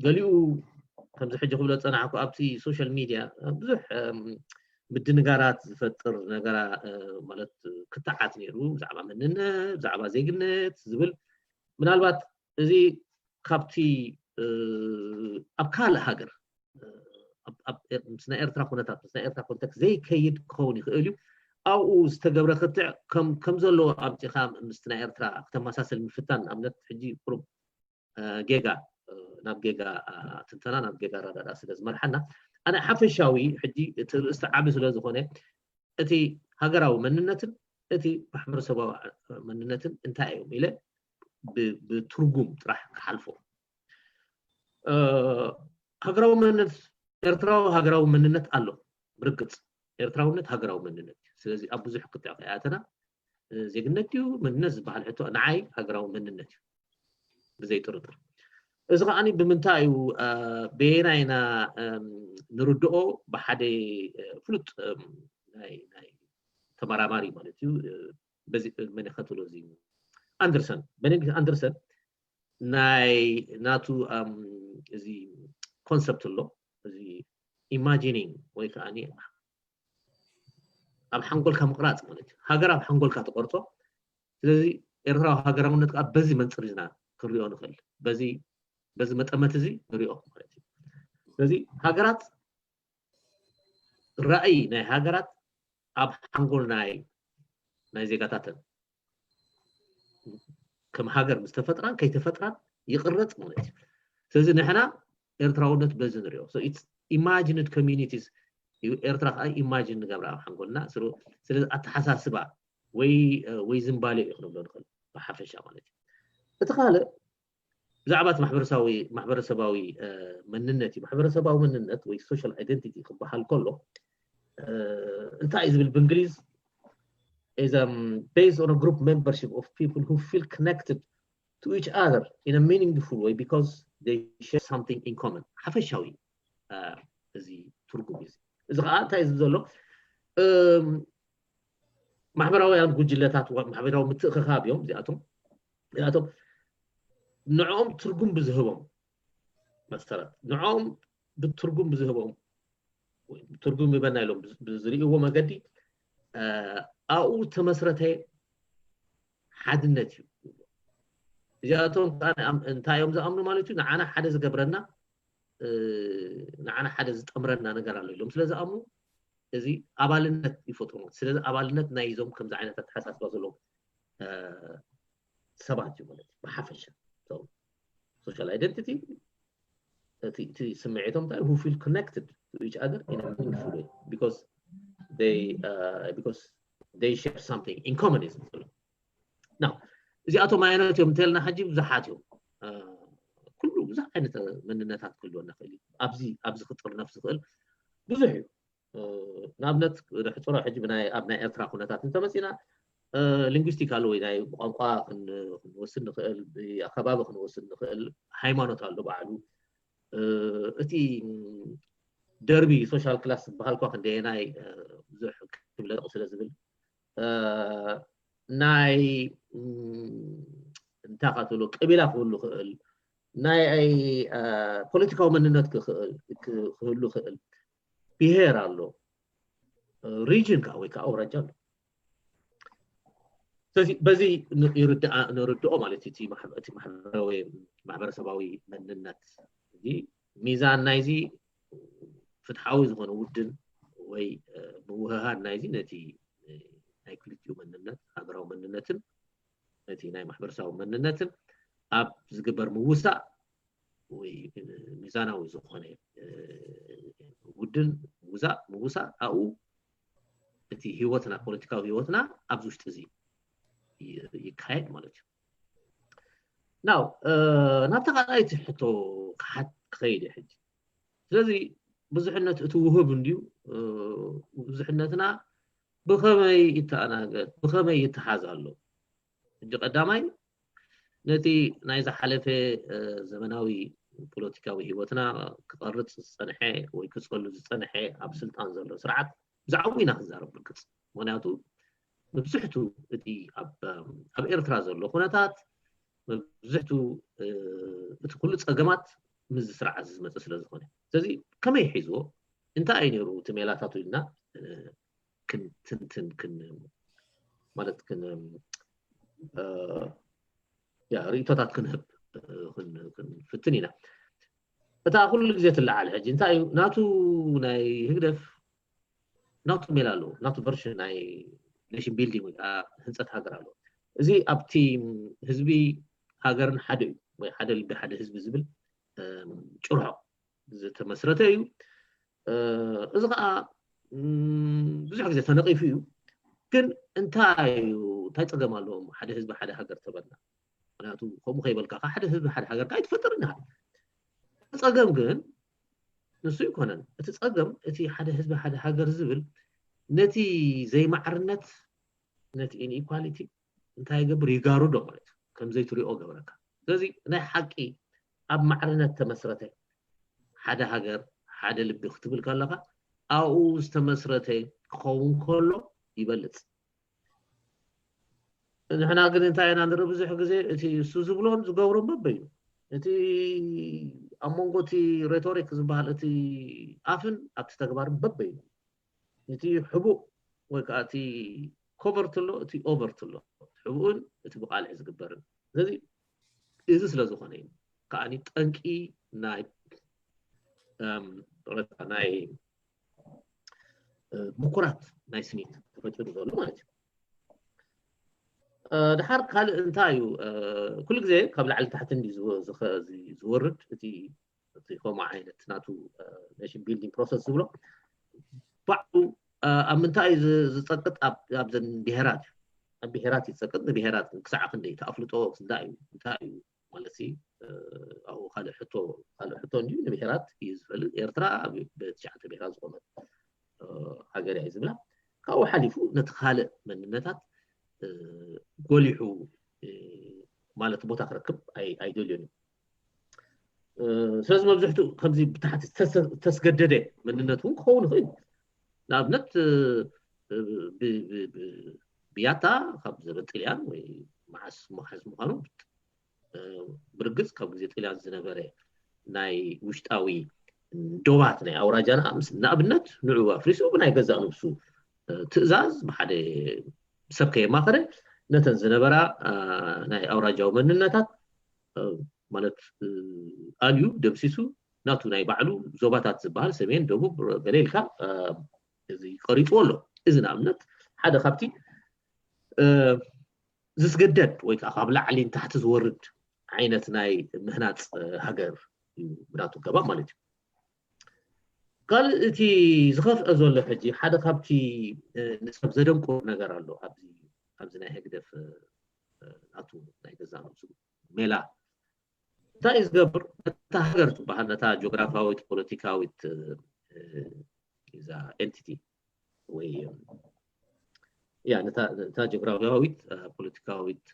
ገሊኡ ከምዚ ሕጂ ክብሎ ዝፀናሕኩ ኣብቲ ሶሻል ሚድያ ብዙሕ ምድንጋራት ዝፈጥር ነገራ ማለት ክትዓት ነይሩ ብዛዕባ መንነት ብዛዕባ ዜግነት ዝብል ምናልባት እዚ ካብቲ ኣብ ካልእ ሃገር ምስ ናይ ኤርትራ ኩነታት ምስ ናይ ኤርትራ ኮንቴክስት ዘይከይድ ክኸውን ይኽእል እዩ ኣብኡ ዝተገብረ ክትዕ ከም ዘለዎ ኣምፂኻ ምስቲ ናይ ኤርትራ ክተመሳሰል ምፍታን ንኣብነት ሕጂ ቁሩብ ጌጋ ናብ ጌጋ ትንተና ናብ ጌጋ ኣረዳዳ ስለ ዝመርሓና ኣነ ሓፈሻዊ ሕጂ እቲ ርእስቲ ዓቢ ስለ ዝኾነ እቲ ሃገራዊ መንነትን እቲ ማሕበረሰባዊ መንነትን እንታይ እዮም ኢለ ብትርጉም ጥራሕ ክሓልፎ ሃገራዊ መንነት ኤርትራዊ ሃገራዊ መንነት ኣሎ ብርግፅ ኤርትራውነት ሃገራዊ መንነት ስለዚ ኣብ ብዙሕ ክትዕ ከይኣተና ዜግነት ድዩ መንነት ዝበሃል ሕቶ ንዓይ ሃገራዊ መንነት እዩ ብዘይ ጥርጥር እዚ ከዓ ብምንታይ እዩ በየናይና ንርድኦ ብሓደ ፍሉጥ ናይ ተመራማሪ ማለት እዩ በዚ መን ከትብሎ እዚ ኣንደርሰን በኔዲክት ኣንደርሰን ናይ ናቱ እዚ ኮንሰፕት ኣሎ እዚ ኢማጂኒንግ ወይ ከዓ ኣብ ሓንጎልካ ምቕራፅ ማለት እዩ ሃገር ኣብ ሓንጎልካ ተቆርፆ ስለዚ ኤርትራዊ ሃገራውነት ከዓ በዚ መንፅር ኢና ክንሪኦ ንኽእል በዚ መጠመት እዚ ንሪኦ ማለት እዩ ስለዚ ሃገራት ራእይ ናይ ሃገራት ኣብ ሓንጎል ናይ ናይ ዜጋታተን ከም ሃገር ምስ ተፈጥራን ከይተፈጥራን ይቕረፅ ማለት እዩ ስለዚ ንሕና ኤርትራውነት በዚ ንሪኦ ኢማጂንድ ኮሚኒቲስ ኤርትራ ከዓ ኢማጂን ንገብራ ኣብ ሓንጎልና ስለዚ ኣተሓሳስባ ወይ ወይ ዝንባሌ እዩ ክንብሎ ንኽእል ብሓፈሻ ማለት እዩ እቲ ካልእ ብዛዕባ እቲ ማሕበረሰባዊ ማሕበረሰባዊ መንነት እዩ ማሕበረሰባዊ መንነት ወይ ሶሻል ኣይደንቲቲ ክበሃል ከሎ እንታይ እዩ ዝብል ብእንግሊዝ is um, based on a group membership of people who feel connected to each other in a meaningful way because they share something in common ሓፈሻዊ እዚ ትርጉም እዩ እዚ ከዓ እንታይ እዩ ዘሎ ማሕበራውያን ጉጅለታት ማሕበራዊ ምትእኽኻብ እዮም እዚኣቶም እዚኣቶም ንዕኦም ትርጉም ብዝህቦም መሰረት ንዕኦም ብትርጉም ብዝህቦም ትርጉም ይበና ኢሎም ብዝርእይዎ መገዲ ኣብኡ ተመስረተ ሓድነት እዩ እዚኣቶም እንታይ እዮም ዝኣምኑ ማለት እዩ ንዓና ሓደ ዝገብረና ንዓና ሓደ ዝጠምረና ነገር ኣሎ ኢሎም ስለ ዝኣምኑ እዚ ኣባልነት ይፈጥሩ ስለዚ ኣባልነት ናይ ዞም ከምዚ ዓይነት ኣተሓሳስባ ዘለዎም ሰባት እዩ ማለት እዩ ብሓፈሻ social identity እቲ ስምዒቶም እንታይ who feel connected to each other in a meaningful way because they uh, because they share something in common is now እዚኣቶም ዓይነት እዮም እንተልና ሕጂ ብዙሓት እዮም ኩሉ ብዙሕ ዓይነት መንነታት ክህልወና ክእል እዩ ኣብዚ ኣብዚ ክጥርነፍ ዝኽእል ብዙሕ እዩ ንኣብነት ሕፅሮ ሕጂ ኣብ ናይ ኤርትራ ኩነታት እንተመፂና ሊንጉስቲክ ኣሎ ወይ ናይ ቋንቋ ክንወስድ ንኽእል፣ ኣከባቢ ክንወስድ ንኽእል፣ ሃይማኖት ኣሎ ባዕሉ። እቲ ደርቢ ሶሻል ክላስ ዝበሃል እኳ ክንደየናይ ብዙሕ ክብለቕ ስለ ዝብል ናይ እንታይ ካትብሎ ቀቢላ ክህሉ ክእል ናይ ፖለቲካዊ መንነት ክህሉ ክእል ብሄር ኣሎ ሪጅን ከዓ ወይ ከዓ ኣውራጃ ኣሎ። ስለዚ በዚ ንርድኦ ማለት እቲ ማሕበራዊ ማሕበረሰባዊ መንነት እዚ ሚዛን ናይዚ ፍትሓዊ ዝኾነ ውድን ወይ ምውህሃድ ናይዚ ነቲ ናይ ክልቲኡ መንነት ሃገራዊ መንነትን ነቲ ናይ ማሕበረሰባዊ መንነትን ኣብ ዝግበር ምውሳእ ወይ ሚዛናዊ ዝኾነ ውድን ምውሳእ ኣብኡ እቲ ህይወትና ፖለቲካዊ ህይወትና ኣብዚ ውሽጢ እዚ ይካየድ ማለት እዩ። ናው ናብታ ካልኣይቲ ሕቶ ክሓት ክኸይድ እየ ሕጂ። ስለዚ ብዙሕነት እቲ ውህብ እንድዩ ብዙሕነትና ብኸመይ ይተኣናገድ ብኸመይ ይተሓዝ ኣሎ። ሕጂ ቀዳማይ ነቲ ናይ ዝሓለፈ ዘመናዊ ፖለቲካዊ ህይወትና ክቐርፅ ዝፀንሐ ወይ ክፀሉ ዝፀንሐ ኣብ ስልጣን ዘሎ ስርዓት ብዛዕባ ኢና ክንዛረብ ብርግፅ። ምክንያቱ መብዝሕቱ እቲ ኣብ ኤርትራ ዘሎ ኩነታት መብዝሕቱ እቲ ኩሉ ፀገማት ምስዚ ስርዓት ዝመፀ ስለ ዝኾነ ስለዚ ከመይ ሒዝዎ እንታይ እዩ ነይሩ እቲ ሜላታቱ ኢልና ክንትንትን ማለት ርኢቶታት ክንህብ ክንፍትን ኢና። እታ ኩሉ ግዜ ትለዓል ሕጂ እንታይ እዩ ናቱ ናይ ህግደፍ ናቱ ሜላ ኣለዎ ናቱ ቨርሽን ናይ ኔሽን ቢልዲንግ ወይ ከዓ ህንፀት ሃገር ኣለዎ። እዚ ኣብቲ ህዝቢ ሃገርን ሓደ እዩ ወይ ሓደ ልቢ ሓደ ህዝቢ ዝብል ጭርሖ ዝተመስረተ እዩ። እዚ ከዓ ብዙሕ ግዜ ተነቂፉ እዩ። ግን እንታይ እዩ እንታይ ፀገም ኣለዎም ሓደ ህዝቢ ሓደ ሃገር ተበልና? ምክንያቱ ከምኡ ከይበልካ ሓደ ህዝቢ ሓደ ሃገር ኣይትፈጥር ና። እቲ ፀገም ግን ንሱ ይኮነን። እቲ ፀገም እቲ ሓደ ህዝቢ ሓደ ሃገር ዝብል ነቲ ዘይማዕርነት ነቲ ኢንኢኳሊቲ እንታይ ይገብር ይጋርዶ ማለት እዩ። ከምዘይትሪኦ ገበረካ። ስለዚ ናይ ሓቂ ኣብ ማዕርነት ተመስረተ ሓደ ሃገር ሓደ ልቢ ክትብል ከለካ ኣብኡ ዝተመስረተ ክኸውን ከሎ ይበልፅ። ንሕና ግን እንታይ ኢና ንርኢ ብዙሕ ግዜ እቲ እሱ ዝብሎን ዝገብሮን በበይኑ እቲ ኣብ መንጎ እቲ ሬቶሪክ ዝበሃል እቲ ኣፍን ኣብቲ ተግባርን በበይኑ እቲ ሕቡእ ወይ ከዓ እቲ ኮቨርት ኣሎ እቲ ኦቨርት ኣሎ ሕቡእን እቲ ብቃልዕ ዝግበርን ስለዚ እዚ ስለ ዝኾነ እዩ ከዓኒ ጠንቂ ናይ ናይ ምኩራት ናይ ስኒት ተፈጢሩ ዘሎ ማለት እዩ። ድሓር ካልእ እንታይ እዩ ኩሉ ግዜ ካብ ላዕሊ ታሕቲ እንዲ ዝወርድ እቲ እቲ ከምኡ ዓይነት ናቱ ኔሽን ቢልዲንግ ፕሮሰስ ዝብሎ ባዕሉ ኣብ ምንታይ እዩ ዝፀቅጥ ኣብዘን ብሄራት ኣብ ብሄራት ይፀቅጥ ንብሄራት ክሳዕ ክንደይ ተኣፍልጦ ክንዳ እዩ እንታይ እዩ ማለት ኣብኡ ካልእ ሕቶ ካልእ ሕቶ እንዲዩ ንብሄራት እዩ ዝፈልጥ ኤርትራ ብትሽዓተ ብሄራት ዝቆመት ሃገር እያ ዝብላ ካብኡ ሓሊፉ ነቲ ካልእ መንነታት ጎሊሑ ማለት ቦታ ክረክብ ኣይደልዮን እዩ። ስለዚ መብዝሕትኡ ከምዚ ብታሕቲ ዝተስገደደ መንነት እውን ክኸውን ይኽእል። ንኣብነት ብያታ ካብ ዘበን ጥልያን ወይ መዓስ መሓዝ ምዃኑ ብርግፅ ካብ ግዜ ጥልያን ዝነበረ ናይ ውሽጣዊ ዶባት ናይ ኣውራጃና ንኣብነት ንዑ ኣፍሪሱ ብናይ ገዛእ ነብሱ ትእዛዝ ብሓደ ሰብ ከየማኸረ ነተን ዝነበራ ናይ ኣውራጃዊ መንነታት ማለት ኣልዩ ደምሲሱ ናቱ ናይ ባዕሉ ዞባታት ዝበሃል ሰሜን ደቡብ ገለ ኢልካ እዚ ቀሪፅዎ ኣሎ። እዚ ንኣብነት ሓደ ካብቲ ዝስገደድ ወይ ከዓ ካብ ላዕሊ ንታሕቲ ዝወርድ ዓይነት ናይ ምህናፅ ሃገር እዩ ብናቱ ገባ ማለት እዩ። ካልእ እቲ ዝኸፍአ ዘሎ ሕጂ ሓደ ካብቲ ንሰብ ዘደንቁር ነገር ኣሎ ኣብዚ ናይ ህግደፍ ናቱ ናይ ገዛ ነብሱ ሜላ እንታይ እዩ ዝገብር ነታ ሃገር ትበሃል ነታ ጂኦግራፋዊት ፖለቲካዊት እዛ ኤንቲቲ ወይ ያ ነታ ነታ ጂኦግራፊያዊት ፖለቲካዊት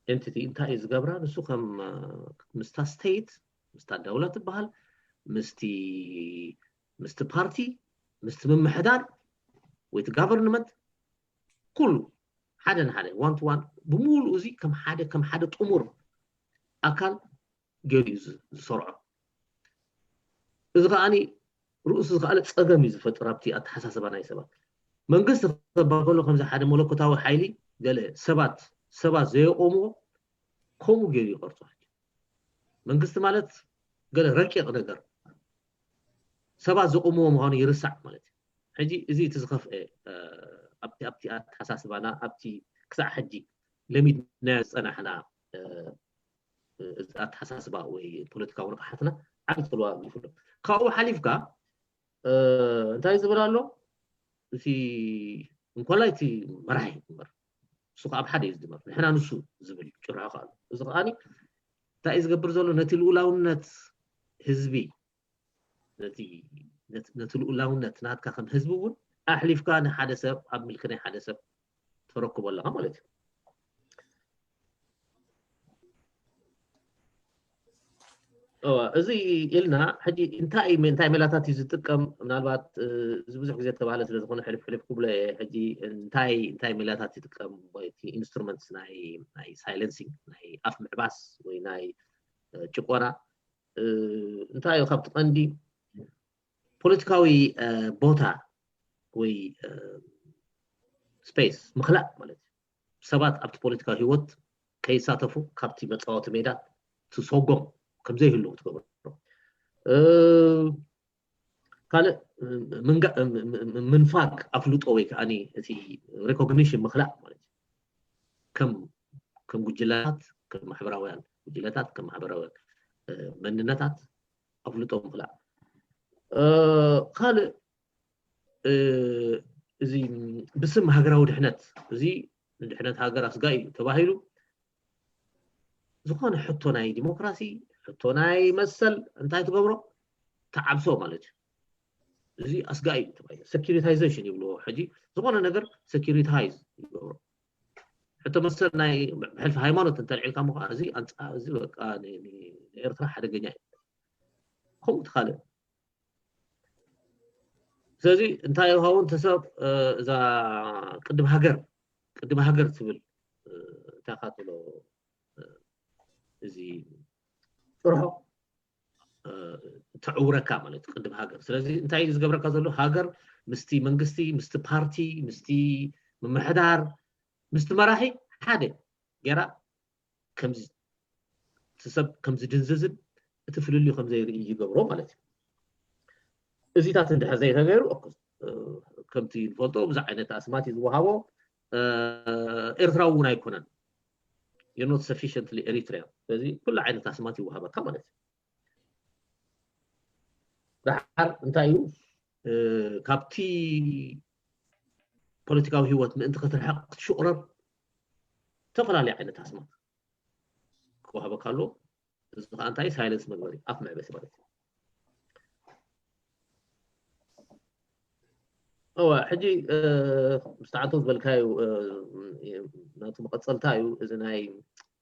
ኤንቲቲ እንታይ እዩ ዝገብራ? ንሱ ከም ምስታ ስቴት ምስታ ዳውላ ትበሃል ምስቲ ምስቲ ፓርቲ ምስቲ ምምሕዳር ወይ እቲ ጋቨርንመንት ኩሉ ሓደ ንሓደ ዋን ቱ ዋን ብምሉኡ እዚ ከም ሓደ ከም ሓደ ጥሙር ኣካል ገይሩ እዩ ዝሰርዖ። እዚ ከዓኒ ርእሱ ዝኸኣለ ፀገም እዩ ዝፈጥር ኣብቲ ኣተሓሳስባ ናይ ሰባት። መንግስቲ ክበሃል ከሎ ከምዚ ሓደ መለኮታዊ ሓይሊ ገለ ሰባት ሰባት ዘየቆምዎ ከምኡ ገይሩ ይቐርጾ። መንግስቲ ማለት ገለ ረቂቕ ነገር ሰባት ዝቆምዎ ምዃኑ ይርሳዕ ማለት እዩ። ሕጂ እዚ እቲ ዝኸፍአ ኣብቲ ኣብቲ ኣተሓሳስባና ኣብቲ ክሳዕ ሕጂ ለሚድናዮ ዝፀናሕና ኣተሓሳስባ ወይ ፖለቲካዊ ንቕሓትና ዓቢ ፅልዋ ኣግሊፉ ኣሎ። ካብኡ ሓሊፍካ እንታይ ዝብል ኣሎ? እቲ እንኮላይ እቲ መራሒ እምበር እሱ ከዓ ኣብ ሓደ እዩ ዝድመር። ንሕና ንሱ ዝብል ጭርሖ ከዓ ኣሎ። እዚ ከዓ እንታይ እዩ ዝገብር ዘሎ? ነቲ ልኡላውነት ህዝቢ ነቲ ልኡላውነት ናትካ ከም ህዝቢ እውን ኣሕሊፍካ ንሓደ ሰብ ኣብ ምልኪ ናይ ሓደ ሰብ ተረክቦ ኣለካ ማለት እዩ። እዚ ኢልና ሕጂ እንታይ እንታይ ሜላታት እዩ ዝጥቀም? ምናልባት እዚ ብዙሕ ግዜ ተባሃለ ስለ ዝኾነ ሕልፍ ሕልፍ ክብሎ እየ። ሕጂ እንታይ እንታይ ሜላታት ይጥቀም? ወይ ኢንስትሩመንትስ ናይ ናይ ሳይለንሲንግ ናይ ኣፍ ምዕባስ ወይ ናይ ጭቆና እንታይ እዩ ካብቲ ቀንዲ ፖለቲካዊ ቦታ ወይ ስፔስ ምኽላእ ማለት እዩ። ሰባት ኣብቲ ፖለቲካዊ ህይወት ከይሳተፉ ካብቲ መፃወቲ ሜዳ ትሰጎም ከምዘይህልው ትገብሮ። ካልእ ምንፋግ ኣፍልጦ ወይ ከዓ እቲ ሬኮግኒሽን ምኽላእ ማለት እዩ። ከም ከም ጉጅለታት ከም ማሕበራውያን ጉጅለታት ከም ማሕበራውያን መንነታት ኣፍልጦ ምኽላእ ካልእ እዚ ብስም ሃገራዊ ድሕነት እዚ ንድሕነት ሃገር ኣስጋኢ እዩ ተባሂሉ ዝኾነ ሕቶ ናይ ዲሞክራሲ ሕቶ ናይ መሰል እንታይ ትገብሮ ተዓብሶ ማለት እዩ። እዚ ኣስጋኢ እዩ ተባሂሉ ሰኪሪታይዜሽን ይብልዎ። ሕጂ ዝኾነ ነገር ሰኪሪታይዝ ይገብሮ ሕቶ መሰል ናይ ብሕልፊ ሃይማኖት እንተልዒልካ ምኳ እዚ ኣንፃ እዚ በቃ ንኤርትራ ሓደገኛ እዩ። ከምኡ ትካልእ ስለዚ እንታይ ይኸውን ተሰብ እዛ ቅድም ሃገር ቅድም ሃገር ትብል እንታይ ካትሎ እዚ ጭርሖ ተዕውረካ ማለት ቅድም ሃገር። ስለዚ እንታይ እዩ ዝገብረካ ዘሎ? ሃገር ምስቲ መንግስቲ፣ ምስቲ ፓርቲ፣ ምስቲ ምምሕዳር፣ ምስቲ መራሒ ሓደ ጌራ ከምዚ እቲ ሰብ ከምዚ ድንዝዝን እቲ ፍልልዩ ከምዘይርኢ ይገብሮ ማለት እዩ። እዚታት እንድሕር ዘይተገይሩ ከምቲ ንፈልጦ ብዙ ዓይነት ኣስማት እዩ ዝወሃቦ። ኤርትራዊ እውን ኣይኮነን። You're not sufficiently Eritrean። ስለዚ ኩሉ ዓይነት ኣስማት ይወሃበካ ማለት እዩ። ደሓር እንታይ እዩ ካብቲ ፖለቲካዊ ህይወት ምእንቲ ክትርሕቕ ክትሽቑረር ዝተፈላለዩ ዓይነት ኣስማት ክወሃበካ ኣለዎ። እዚ ከዓ እንታይ ሳይለንስ መግበሪ ኣፍ መዕበሲ ማለት እዩ። እወ ሕጂ ምስተዓንቶ ዝበልካዩ ናቱ መቐፀልታ እዩ። እዚ ናይ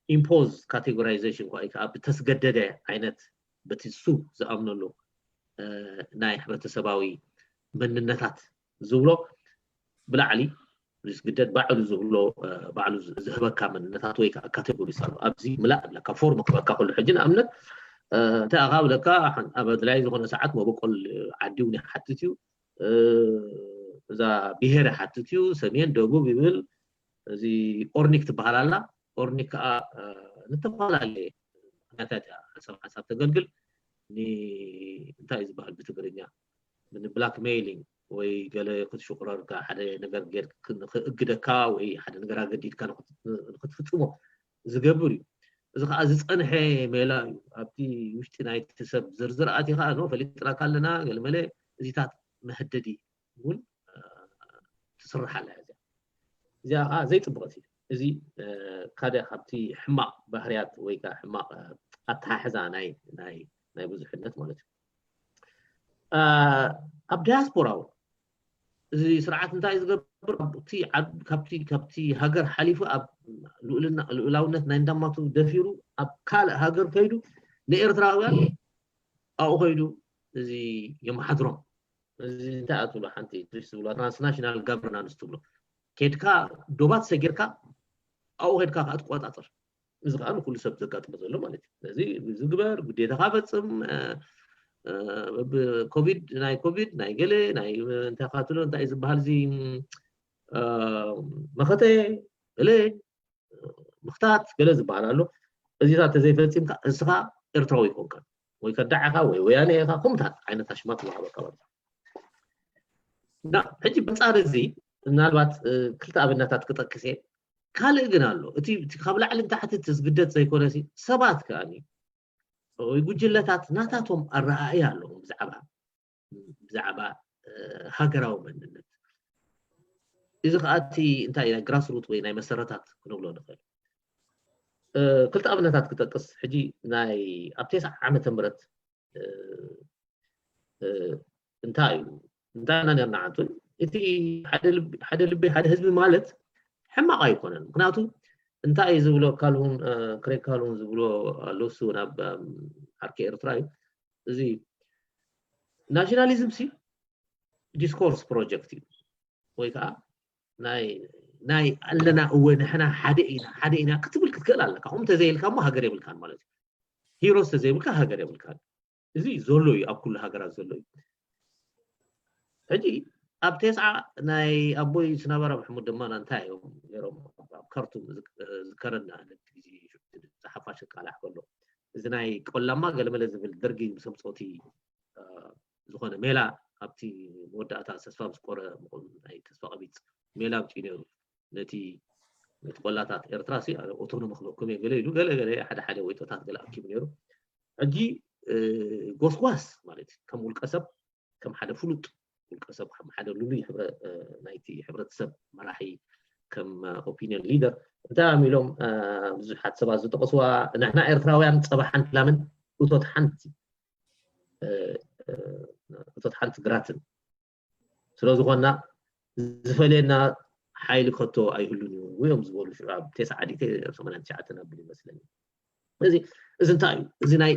ኢምፖዝ ካቴጎራይዜሽን ኳ ከዓ ብተስገደደ ዓይነት በቲ እሱ ዝኣምነሉ ናይ ሕብረተሰባዊ መንነታት ዝብሎ ብላዕሊ ዝግደድ ባዕሉ ዝብሎ ባዕሉ ዝህበካ መንነታት ወይ ከዓ ካቴጎሪስ ኣሎ። ኣብዚ ምላእ ኣለካ ፎርም ክበካ ከሎ ሕጂ ንኣብነት እንታይ ኣኻ ብለካ ኣብ ኣድላይ ዝኾነ ሰዓት መበቆል ዓዲ እውን ይሓትት እዩ። እዛ ብሄር ይሓትት እዩ። ሰሜን ደቡብ ይብል። እዚ ኦርኒክ ትበሃል ኣላ። ኦርኒክ ከዓ ንተፈላለየ ምክንያታት እያ ሓሳብ ሓሳብ ተገልግል። እንታይ እዩ ዝበሃል ብትግርኛ? ብላክሜይሊንግ ወይ ገለ ክትሽቁረርካ ሓደ ነገር ጌር ክእግደካ ወይ ሓደ ነገር ኣገዲድካ ንክትፍፅሞ ዝገብር እዩ። እዚ ከዓ ዝፀንሐ ሜላ እዩ። ኣብቲ ውሽጢ ናይቲ ሰብ ዝርዝር ኣቲኻ ኖ ፈሊጥናካ ኣለና ገለመለ እዚታት መህደዲ እውን ትስራሕ ኣላ እዚኣ። እዚኣ ከዓ ዘይፅቡቐት እዩ። እዚ ካደ ካብቲ ሕማቕ ባህርያት ወይ ከዓ ሕማቕ ኣተሓሕዛ ናይ ናይ ናይ ብዙሕነት ማለት እዩ። ኣብ ዳያስፖራ እውን እዚ ስርዓት እንታይ ዝገብር? ካብቲ ሃገር ሓሊፉ ኣብ ልኡላውነት ናይ እንዳማቱ ደፊሩ ኣብ ካልእ ሃገር ከይዱ ንኤርትራውያን ኣብኡ ከይዱ እዚ የመሓድሮም። እዚ እንታይ ትብሎ ሓንቲ ትሪስ ትብሎ ትራንስናሽናል ጋቨርናንስ ትብሎ ኬድካ ዶባት ሰጊርካ ኣብኡ ከድካ ከዓ ትቆፃፀር። እዚ ከዓ ንኩሉ ሰብ ዘጋጥሞ ዘሎ ማለት እዩ። ስለዚ እዚ ግበር፣ ግዴታካ ፈፅም። ኮቪድ ናይ ኮቪድ ናይ ገለ ናይ እንታይ ካትሎ እንታይ ዝበሃል እዚ መኸተ ገለ ምክታት ገለ ዝበሃል ኣሎ። እዚታት ተዘይፈፂምካ እስኻ ኤርትራዊ ይኮንካ ወይ ከዳዕ ኢኻ ወይ ወያነ ኢኻ ከምታት ዓይነት ኣሽማት ዝሃበካ ማለት እዩ። እና ሕጂ በፃሪ እዚ ምናልባት ክልተ ኣብነታት ክጠቅስ እየ። ካልእ ግን ኣሎ። እቲ ካብ ላዕሊ ንታሕቲ እቲ ዝግደድ ዘይኮነ ሰባት ከኣ ወይ ጉጅለታት ናታቶም ኣረኣእያ ኣለዎም ብዛዕባ ብዛዕባ ሃገራዊ መንነት። እዚ ከዓ እቲ እንታይ ናይ ግራስሩት ወይ ናይ መሰረታት ክንብሎ ንኽእል። ክልተ ኣብነታት ክጠቅስ። ሕጂ ናይ ኣብ ተስዓ ዓመተ ምህረት እንታይ እዩ እንታይ ኢና ነርና ዓንቱን እቲ ሓደ ልቢ ሓደ ህዝቢ ማለት ሕማቕ ኣይኮነን። ምክንያቱ እንታይ እዩ ዝብሎ ካልሁን ክሬ ካልሁን ዝብሎ ኣለሱ ናብ ዓርኪ ኤርትራ እዩ። እዚ ናሽናሊዝም ሲ ዲስኮርስ ፕሮጀክት እዩ ወይ ከዓ ናይ ናይ ኣለና እወ ንሕና ሓደ ኢና ሓደ ኢና ክትብል ክትክእል ኣለካ። ከምኡ ተዘይልካ እሞ ሃገር የብልካን ማለት እዩ። ሂሮስ ተዘይብልካ ሃገር የብልካን። እዚ ዘሎ እዩ ኣብ ኩሉ ሃገራት ዘሎ እዩ። ሕጂ ኣብ ተስዓ ናይ ኣቦይ ስናባር ኣብ ሕሙድ ድማ እንታይ እዮም ነሮም ኣብ ካርቱም ዝከረና ነቲ ግዜ ዝሓፋሽ ቃላሕ ከሎ እዚ ናይ ቆላማ ገለመለ ዝብል ደርጊ ምስ ኣምፅኦ እቲ ዝኾነ ሜላ ኣብቲ መወዳእታ ተስፋ ምስ ቆረ ናይ ተስፋ ቀቢፅ ሜላ ኣምፅኡ ነይሩ ነቲ ነቲ ቆላታት ኤርትራ ሲ ኣውቶኖሚ ክበኩም እየ ገለ ኢሉ ገለ ገለ ሓደ ሓደ ወይጦታት ገለ ኣኪቡ ነይሩ። ሕጂ ጎስጓስ ማለት ከም ውልቀሰብ ከም ሓደ ፍሉጥ ውልቀሰብ ከም ሓደ ልሉይ ናይቲ ሕብረተሰብ መራሒ ከም ኦፒኒየን ሊደር እንታይ ኣሚሎም ብዙሓት ሰባት ዝጠቀስዋ ንሕና ኤርትራውያን ፀባ ሓንቲ ላምን እቶት ሓንቲ እቶት ሓንቲ ግራትን ስለዝኾና ዝፈልየና ሓይሊ ከቶ ኣይህሉን እዩ እዮም ዝበሉ ሽዑ ኣብ ቴስዓ ዓዲተ ኣብ ሰማንያን ትሽዓተን ኣብል ይመስለኒ። ስለዚ እዚ እንታይ እዩ? እዚ ናይ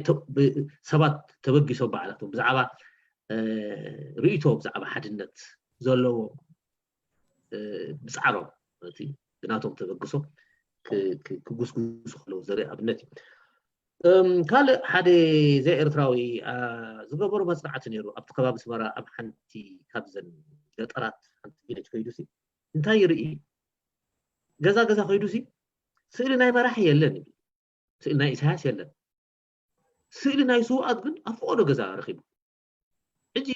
ሰባት ተበጊሶም ባዕላቶም ብዛዕባ ርእይቶ ብዛዕባ ሓድነት ዘለዎም ብፃዕሮም እቲ ብናቶም ተበግሶ ክጉስጉሱ ከለዉ ዘርኢ ኣብነት እዩ። ካልእ ሓደ ዘኤርትራዊ ዝገበሮ መፅናዕቲ ነይሩ ኣብቲ ከባቢ ኣስመራ ኣብ ሓንቲ ካብዘን ገጠራት ሓንቲ ቪለጅ ከይዱ ሲ እንታይ ይርኢ? ገዛ ገዛ ከይዱ ሲ ስእሊ ናይ መራሒ የለን ይብል። ስእሊ ናይ ኢሳያስ የለን። ስእሊ ናይ ስውኣት ግን ኣብ ፈቐዶ ገዛ ረኺቡ። ሕጂ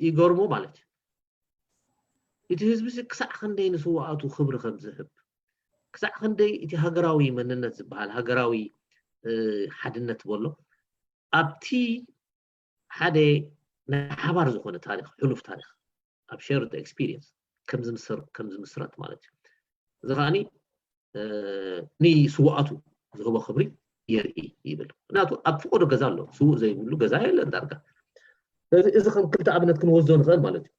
ይገርሞ ማለት እዩ። እቲ ህዝቢ ሲ ክሳዕ ክንደይ ንስውኣቱ ክብሪ ከም ዝህብ ክሳዕ ክንደይ እቲ ሃገራዊ መንነት ዝበሃል ሃገራዊ ሓድነት በሎ ኣብቲ ሓደ ናይ ሓባር ዝኾነ ታሪኽ ሕሉፍ ታሪኽ ኣብ ሸርድ ኤክስፒሪየንስ ከም ዝምስረት ማለት እዩ። እዚ ከዓኒ ንስውኣቱ ዝህቦ ክብሪ የርኢ ይብል። ምክንያቱ ኣብ ፍቆዶ ገዛ ኣሎ፣ ስውእ ዘይብሉ ገዛ የለን ዳርጋ። ስለዚ እዚ ከም ክልተ ኣብነት ክንወስዶ ንኽእል ማለት እዩ።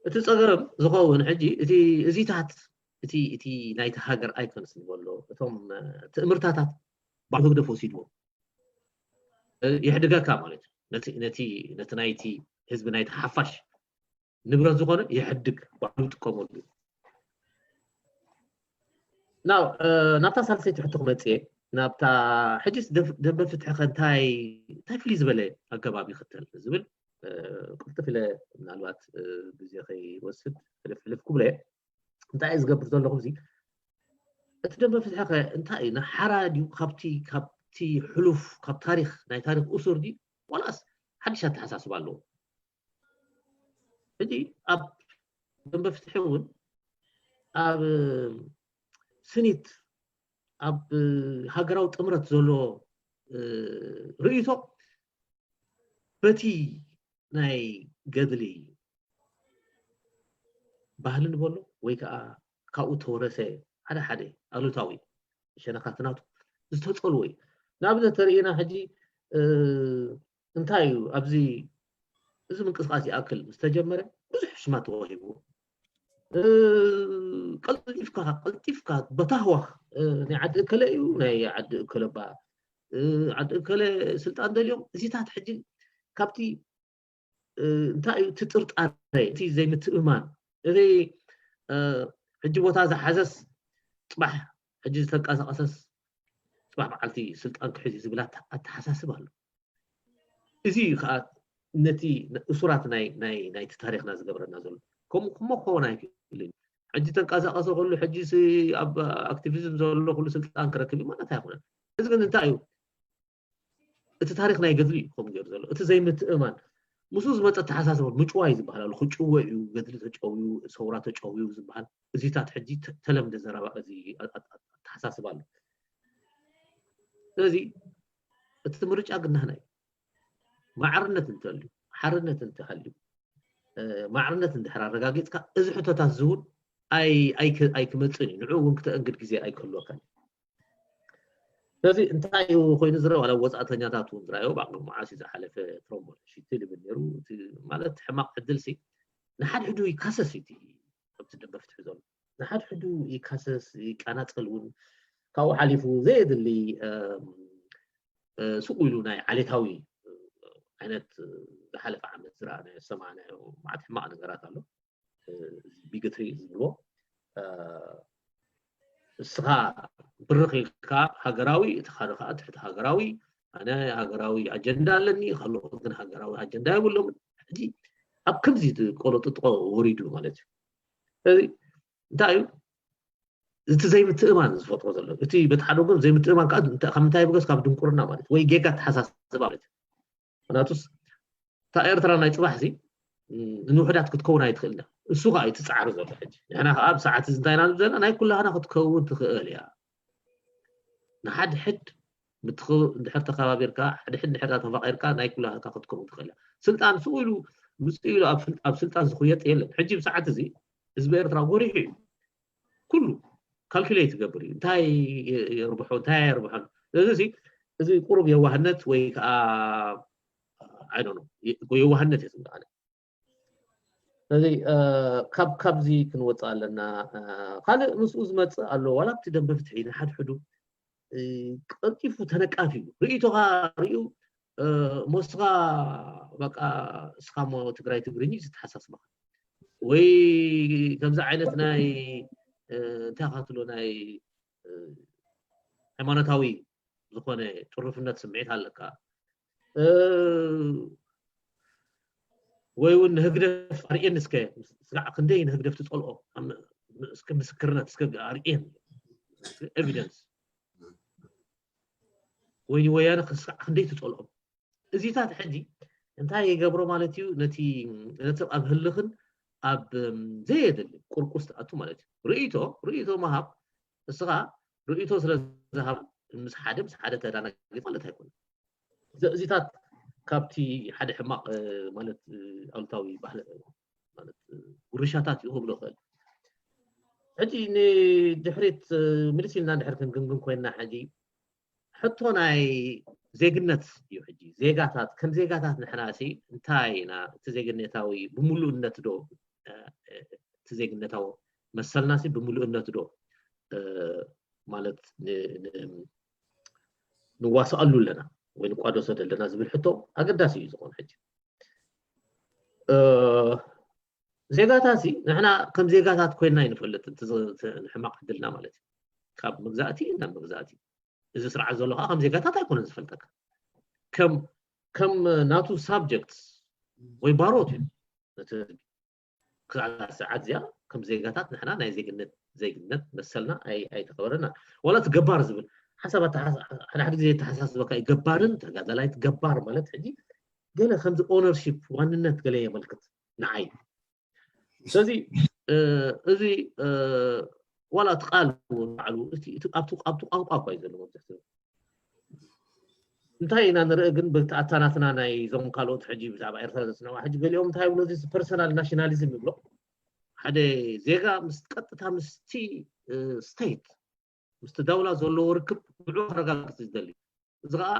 እቲ ፀገም ዝኸውን ሕጂ እቲ እዚታት እቲ እቲ ናይቲ ሃገር ኣይኮንስ ዝበሎ እቶም ትእምርታታት ባዕሉ ህግደፍ ወሲድዎ ይሕድገካ ማለት እዩ። ነቲ ነቲ ነቲ ናይቲ ህዝቢ ናይቲ ሓፋሽ ንብረት ዝኾነ ይሕድግ ባዕሉ ይጥቀመሉ እዩ። ናው ናብታ ሳልሰይቲ ሕቶ ክመፅእ እየ። ናብታ ሕጂስ ደንበ ፍትሒ ከ እንታይ እንታይ ፍልይ ዝበለ ኣገባብ ይኽተል ዝብል ቅልጥፍ ኢለ ምናልባት ግዜ ከይወስድ ሕልፍ ሕልፍ ክብሎ እየ። እንታይ እዩ ዝገብር ዘለኹ እዚ እቲ ደንበ ፍትሒ ከ እንታይ እዩ ንሓራ ድዩ ካብቲ ካብቲ ሕሉፍ ካብ ታሪኽ ናይ ታሪኽ እሱር ድዩ ዋላስ ሓድሽ ኣተሓሳስባ ኣለዎ? ሕጂ ኣብ ደንበ ፍትሒ እውን ኣብ ስኒት ኣብ ሃገራዊ ጥምረት ዘሎ ርእይቶ በቲ ናይ ገድሊ ባህሊ ንበሎ ወይ ከዓ ካብኡ ተወረሰ ሓደ ሓደ ኣሉታዊ ሸነኻት ናቱ ዝተፀልዎ እዩ። ንኣብነት ተርእና ሕጂ እንታይ እዩ ኣብዚ እዚ ምንቅስቃስ ይኣክል ምስ ተጀመረ ብዙሕ ሽማት ተዋሂብዎ። ቀልጢፍካ ቀልጢፍካ በታህዋኽ ናይ ዓዲ እከለ እዩ፣ ናይ ዓዲ እከለ ባ ዓዲ እከለ ስልጣን ደልዮም። እዚታት ሕጂ ካብቲ እንታይ እዩ እቲ ጥርጣረ፣ እቲ ዘይምትእማን፣ እዚ ሕጂ ቦታ ዝሓዘስ ፅባሕ ሕጂ ዝተንቀሳቀሰስ ፅባሕ መዓልቲ ስልጣን ክሕዝ እዩ ዝብል ኣተሓሳስብ ኣሎ። እዚ ከዓ ነቲ እሱራት ናይ ናይ ናይቲ ታሪክና ዝገብረና ዘሎ። ከምኡ ክሞ ክኸውን ኣይክእልን። ሕጂ ተንቀሳቀሰ ከሉ ሕጂ ኣብ ኣክቲቪዝም ዘሎ ኩሉ ስልጣን ክረክብ እዩ ማለት ኣይኮነን። እዚ ግን እንታይ እዩ? እቲ ታሪክ ናይ ገድሊ እዩ ከምኡ ገይሩ ዘሎ። እቲ ዘይምትእማን ምስኡ ዝመፀ ኣተሓሳስባ ምጭዋይ ዝበሃል ኣሎ። ክጭወ እዩ፣ ገድሊ ተጨውዩ፣ ሰውራ ተጨውዩ ዝበሃል እዚታት ሕጂ ተለምደ ዘረባ እዚ ኣተሓሳስባ ኣሎ። ስለዚ እቲ ምርጫ ግን ናህና እዩ። ማዕርነት እንተልዩ፣ ሓርነት እንተሃልዩ፣ ማዕርነት እንድሕር ኣረጋጊፅካ እዚ ሕቶታት እዚ እውን ኣይክመፅእን እዩ። ንዑ እውን ክተእንግድ ግዜ ኣይክህልወካን እዩ። ስለዚ እንታይ እዩ ኮይኑ ዝረአ? ዋላ ወፃእተኛታት እውን ዝረኣዮ ብዓቕሚ መዓስ እዩ ዝሓለፈ ትሮምቦ ሽቲ ልብል ነይሩ። ማለት ሕማቕ ዕድል ሲ ንሓድሕዱ ይካሰስ እዩ እቲ ኣብቲ ደንበ ፍትሒ ዘሎ። ንሓድሕዱ ይካሰስ፣ ይቃናፀል እውን። ካብኡ ሓሊፉ ዘየድሊ ሱቕ ኢሉ ናይ ዓሌታዊ ዓይነት ዝሓለፈ ዓመት ዝረኣናዮ ዝሰማዕናዮ መዓት ሕማቕ ነገራት ኣሎ። ቢግትሪ ዝብልዎ እስኻ ብርኽ ኢልካ ሃገራዊ፣ እቲ ካልእ ከዓ ትሕቲ ሃገራዊ፣ ኣነ ሃገራዊ ኣጀንዳ ኣለኒ፣ ካልኦት ግን ሃገራዊ ኣጀንዳ የብሎምን። ሕጂ ኣብ ከምዚ ቆሎጥጥቆ ወሪዱ ማለት እዩ። ስለዚ እንታይ እዩ እቲ ዘይምትእማን ዝፈጥሮ ዘሎ? እቲ በቲ ሓደ ወገን ዘይምትእማን ከዓ ካብ ምንታይ ይብገስ? ካብ ድንቁርና ማለት ወይ ጌጋ ኣተሓሳስባ ማለት እዩ። ምክንያቱስ እታ ኤርትራ ናይ ፅባሕ ሲ ንውሕዳት ክትከውን ኣይትኽእል እያ። እሱ ከዓ እዩ ትፃዕሪ ዘሎ ሕጂ። ንሕና ከዓ ኣብ ሰዓት እዚ እንታይ ኢና ንብል ዘለና? ናይ ኩላህና ክትከውን ትኽእል እያ። ንሓድሕድ እንድሕር ተኸባቢርካ፣ ሓድሕድ እንድሕር ተፋቒርካ ናይ ኩላህካ ክትከውን ትኽእል እያ። ስልጣን ስኡ ኢሉ ምፅኡ ኢሉ ኣብ ስልጣን ዝኹየጥ የለን። ሕጂ ብሰዓት እዚ ህዝቢ ኤርትራ ጎሪሑ እዩ። ኩሉ ካልኩሌት ይገብር እዩ። እንታይ የርብሖ እንታይ ኣየርብሖን። ስለዚ እዚ ቁሩብ የዋህነት ወይ ከዓ ኣይ ዶንት ኖ የዋህነት እየ ዝብል ኣነ። ስለዚ ካብ ካብዚ ክንወፅእ ኣለና። ካልእ ምስኡ ዝመፅእ ኣሎ ዋላ ኣብቲ ደንበ ፍትሒ ንሓድሕዱ ቀልጢፉ ተነቃፊ እዩ። ርእይቶኻ ርእዩ እሞ እስኻ በቃ እስኻ እሞ ትግራይ ትግርኝ እዩ ዝተሓሳስበኻ ወይ ከምዚ ዓይነት ናይ እንታይ ካትሎ ናይ ሃይማኖታዊ ዝኾነ ጥሩፍነት ስምዒት ኣለካ ወይ እውን ንህግደፍ ኣርእየኒ እስከ ስጋዕ ክንደይ ንህግደፍ ትፀልኦ እስከ ምስክርነት እስከ ኣርእየን ኤቪደንስ ወይ ንወያነ ክስራዕ ክንደይ ትፀልኦም እዚታት ሕጂ እንታይ ይገብሮ ማለት እዩ ነቲ ነጥብ ኣብ ህልኽን ኣብ ዘየድሊ ቁርቁስ ትኣቱ ማለት እዩ ርእይቶ ርእይቶ ምሃብ እስኻ ርእይቶ ስለ ዝሃብ ምስ ሓደ ምስ ሓደ ተዳናጊት ማለት ኣይኮነ እዚታት ካብቲ ሓደ ሕማቕ ማለት ኣሉታዊ ባህል ማለት ውርሻታት እዩ ክብሎ ክእል ሕጂ ንድሕሪት ምልስ ኢልና ድሕር ክንግምግም ኮይንና ሕጂ ሕቶ ናይ ዜግነት እዩ ሕጂ ዜጋታት ከም ዜጋታት ንሕና ሲ እንታይ ኢና እቲ ዜግነታዊ ብምሉእነት ዶ እቲ ዜግነታዊ መሰልና ሲ ብምሉእነት ዶ ማለት ንዋስኣሉ ኣለና ወይ ንቋደሶ ዘለና ዝብል ሕቶ ኣገዳሲ እዩ ዝኾን ሕጂ ዜጋታት ንሕና ከም ዜጋታት ኮይና ይንፈልጥ ሕማቕ ዕድልና ማለት እዩ ካብ መግዛእቲ ናብ መግዛእቲ እዚ ስርዓት ዘሎ ከዓ ከም ዜጋታት ኣይኮነን ዝፈልጠካ ከም ከም ናቱ ሳብጀክት ወይ ባሮት እዩ ነቲ ህዝቢ ክሳዕ ሰዓት እዚኣ ከም ዜጋታት ንሕና ናይ ዜግነት ዜግነት መሰልና ኣይተኸበረና ዋላ እቲ ገባር ዝብል ሓሳብ ሓደ ሓደ ግዜ የተሓሳስበካ እዩ ገባርን ተጋዳላይ ገባር ማለት ሕጂ ገለ ከምዚ ኦነርሺፕ ዋንነት ገለ የመልክት ንዓይ ስለዚ እዚ ዋላ እቲ ቃል ባዕሉ ኣብቲ ቋንቋ እኳ እዩ ዘሎ መብዛሕትኡ እንታይ ኢና ንርኢ ግን በቲ ኣታናትና ናይ ዞም ካልኦት ሕጂ ብዛዕባ ኤርትራ ዘፅንዕዋ ሕጂ ገሊኦም እንታይ ይብሎ እዚ ፐርሰናል ናሽናሊዝም ይብሎ ሓደ ዜጋ ምስ ቀጥታ ምስቲ ስቴት ምስቲ ዳውላ ዘለዎ ርክብ ብዑ ክረጋግፅ ዝደሊ እዚ ከዓ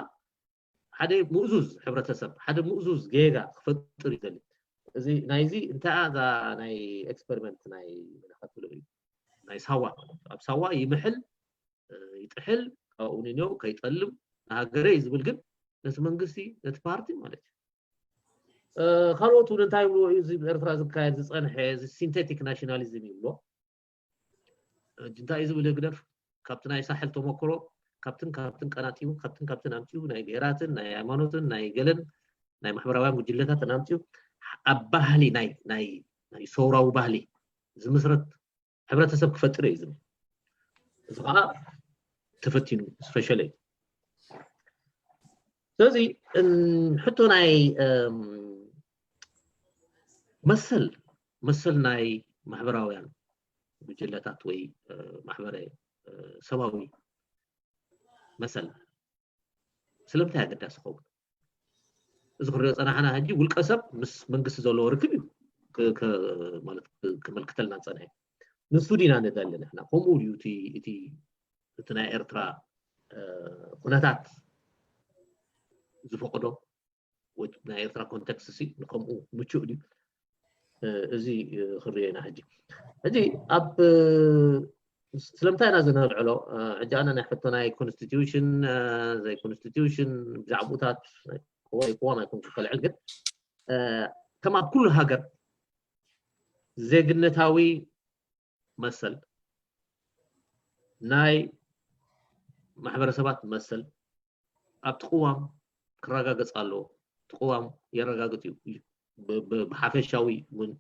ሓደ ምእዙዝ ሕብረተሰብ ሓደ ምእዙዝ ጌጋ ክፈጥር ይደሊ። እዚ ናይዚ እንታይ እዛ ናይ ኤክስፐሪመንት ናይ መለኸት ብሎ እዩ ናይ ሳዋ ማለት እዩ። ኣብ ሳዋ ይምሕል ይጥሕል ካብኡ ንኔው ከይጠልም ንሃገረይ ዝብል ግን ነቲ መንግስቲ ነቲ ፓርቲ ማለት እዩ። ካልኦት እውን እንታይ ይብልዎ እዩ እዚ ኤርትራ ዝካየድ ዝፀንሐ እዚ ሲንቴቲክ ናሽናሊዝም ይብሎ። እንታይ እዩ ዝብል ህግደፍ ካብቲ ናይ ሳሕል ተመክሮ ካብትን ካብትን ቀናጢቡ ካብትን ካብትን ኣምፂኡ ናይ ብሄራትን ናይ ሃይማኖትን ናይ ገለን ናይ ማሕበራውያን ጉጅለታትን ኣምፂኡ ኣብ ባህሊ ናይ ናይ ናይ ሰውራዊ ባህሊ ዝምስረት ሕብረተሰብ ክፈጥር እዩ ዝብል። እዚ ከዓ ተፈቲኑ ዝፈሸለ እዩ። ስለዚ ሕቶ ናይ መሰል መሰል ናይ ማሕበራውያን ጉጅለታት ወይ ማሕበረ ሰባዊ መሰል ስለምንታይ ኣገዳሲ ኸውን? እዚ ክንሪኦ ፀናሕና ሕጂ ውልቀ ሰብ ምስ መንግስቲ ዘለዎ ርክብ እዩ ማለት ክመልክተልና ፀንሐ። ንሱ ዲና ንደሊ ንሕና ከምኡ ድዩ እቲ ናይ ኤርትራ ኩነታት ዝፈቅዶ? ናይ ኤርትራ ኮንቴክስት ሲ ንከምኡ ምቹእ ድዩ? እዚ ክርዮ ኢና ሕጂ። ሕጂ ኣብ ስለምንታይ ኢና እዚ ነልዕሎ? ሕጂ ኣነ ናይ ሕቶ ናይ ኮንስቲትዩሽን ዘይ ኮንስቲትዩሽን ብዛዕባኡታት ቅዋም ኣይኮንኩ ከልዕል፣ ግን ከም ኣብ ኩሉ ሃገር ዜግነታዊ መሰል ናይ ማሕበረሰባት መሰል ኣብቲ ቅዋም ክረጋገፅ ኣለዎ። እቲ ቅዋም የረጋግጥ እዩ፣ ብሓፈሻዊ እውን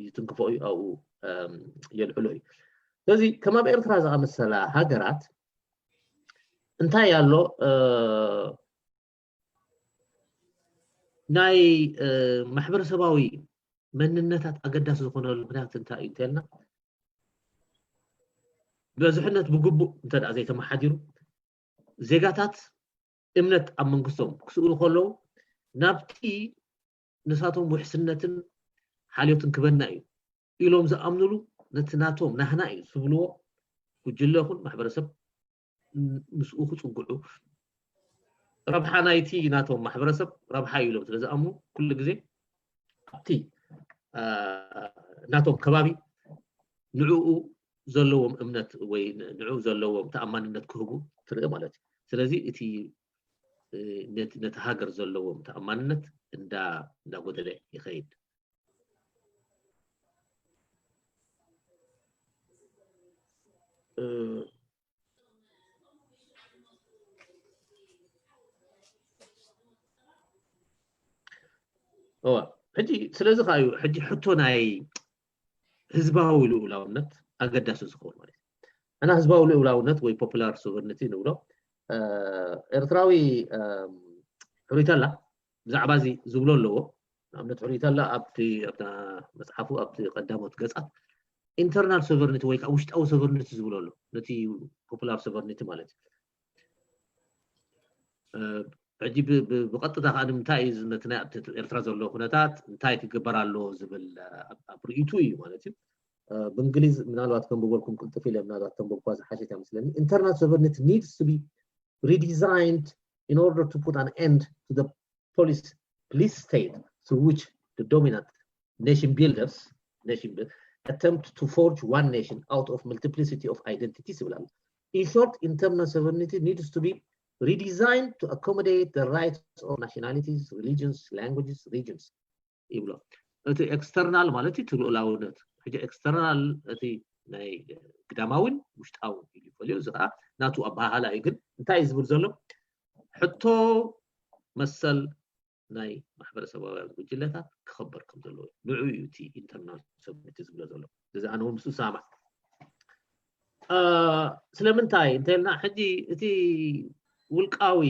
ይትንክፎ እዩ፣ ኣብኡ የልዕሎ እዩ። ስለዚ ከም ኣብ ኤርትራ ዝኣመሰላ ሃገራት እንታይ ኣሎ? ናይ ማሕበረሰባዊ መንነታት ኣገዳሲ ዝኾነሉ ምክንያት እንታይ እዩ እንተልና ብዝሕነት ብግቡእ እንተ ዘይተመሓዲሩ ዜጋታት እምነት ኣብ መንግስቶም ክስእሉ ከለዉ ናብቲ ንሳቶም ውሕስነትን ሓልዮትን ክበና እዩ ኢሎም ዝኣምኑሉ ነቲ ናቶም ናህና እዩ ዝብልዎ ጉጅለ ይኹን ማሕበረሰብ ምስኡ ክፅግዑ ረብሓ ናይቲ ናቶም ማሕበረሰብ ረብሓ እዩ ኢሎም ስለዝኣምኑ ኩሉ ግዜ ኣብቲ ናቶም ከባቢ ንዕኡ ዘለዎም እምነት ወይ ንዕኡ ዘለዎም ተኣማንነት ክህቡ ትርኢ ማለት እዩ። ስለዚ እቲ ነቲ ሃገር ዘለዎም ተኣማንነት እንዳ እንዳጎደለ ይኸይድ። ሕጂ ስለዚ ከዓ እዩ ሕጂ ሕቶ ናይ ህዝባዊ ልኡላውነት ኣገዳሲ ዝኸውን ማለት እዩ። እና ህዝባዊ ልኡላውነት ወይ ፖፑላር ሶቨርኒቲ ንብሎ ኤርትራዊ ሕሩይ ተላ ብዛዕባ እዚ ዝብሎ ኣለዎ። ንኣብነት ሕሩይ ተላ ኣብቲ ኣብታ መፅሓፉ ኣብቲ ቀዳሞት ገፃት ኢንተርናል ሶቨርኒቲ ወይ ከዓ ውሽጣዊ ሶቨርኒቲ ዝብሎ ኣሎ፣ ነቲ ፖፑላር ሶቨርኒቲ ማለት እዩ። ሕጂ ብቐጥታ ከዓ ንምንታይ እዩ ነቲ ናይ ኣብቲ ኤርትራ ዘሎ ኩነታት እንታይ ክግበር ኣለዎ ዝብል ኣብ ርእይቱ እዩ ማለት እዩ። ብእንግሊዝ ምናልባት ከንብበልኩም ቅልጥፍ ኢለ ምናልባት ተንበብኳ ዝሓሸት እያ መስለኒ። Internal sovereignty needs to be redesigned in order to put an end to the police police state through which the dominant nation builders nation build, attempt to forge one nation out of multiplicity of identities ይብላል። In short, internal sovereignty needs to be redesigned to accommodate the rights of nationalities, religions, languages, regions ይብሎ። እቲ ኤክስተርናል ማለት እቲ ልኡላውነት ሕጂ ኤክስተርናል እቲ ናይ ግዳማዊን ውሽጣዊ ኢሉ ይፈልዮ። እዚ ከዓ ናቱ ኣበሃህላ እዩ። ግን እንታይ እዩ ዝብል ዘሎ? ሕቶ መሰል ናይ ማሕበረሰባውያን ጉጅለታት ክኸበር ከም ዘለዎ እዩ። ንዑ እዩ እቲ ኢንተርናል ሶቨርኒቲ ዝብሎ ዘሎ። እዚ ኣነ እውን ምስኡ ሰማማዕ። ስለምንታይ እንተልና ሕጂ እቲ ውልቃዊ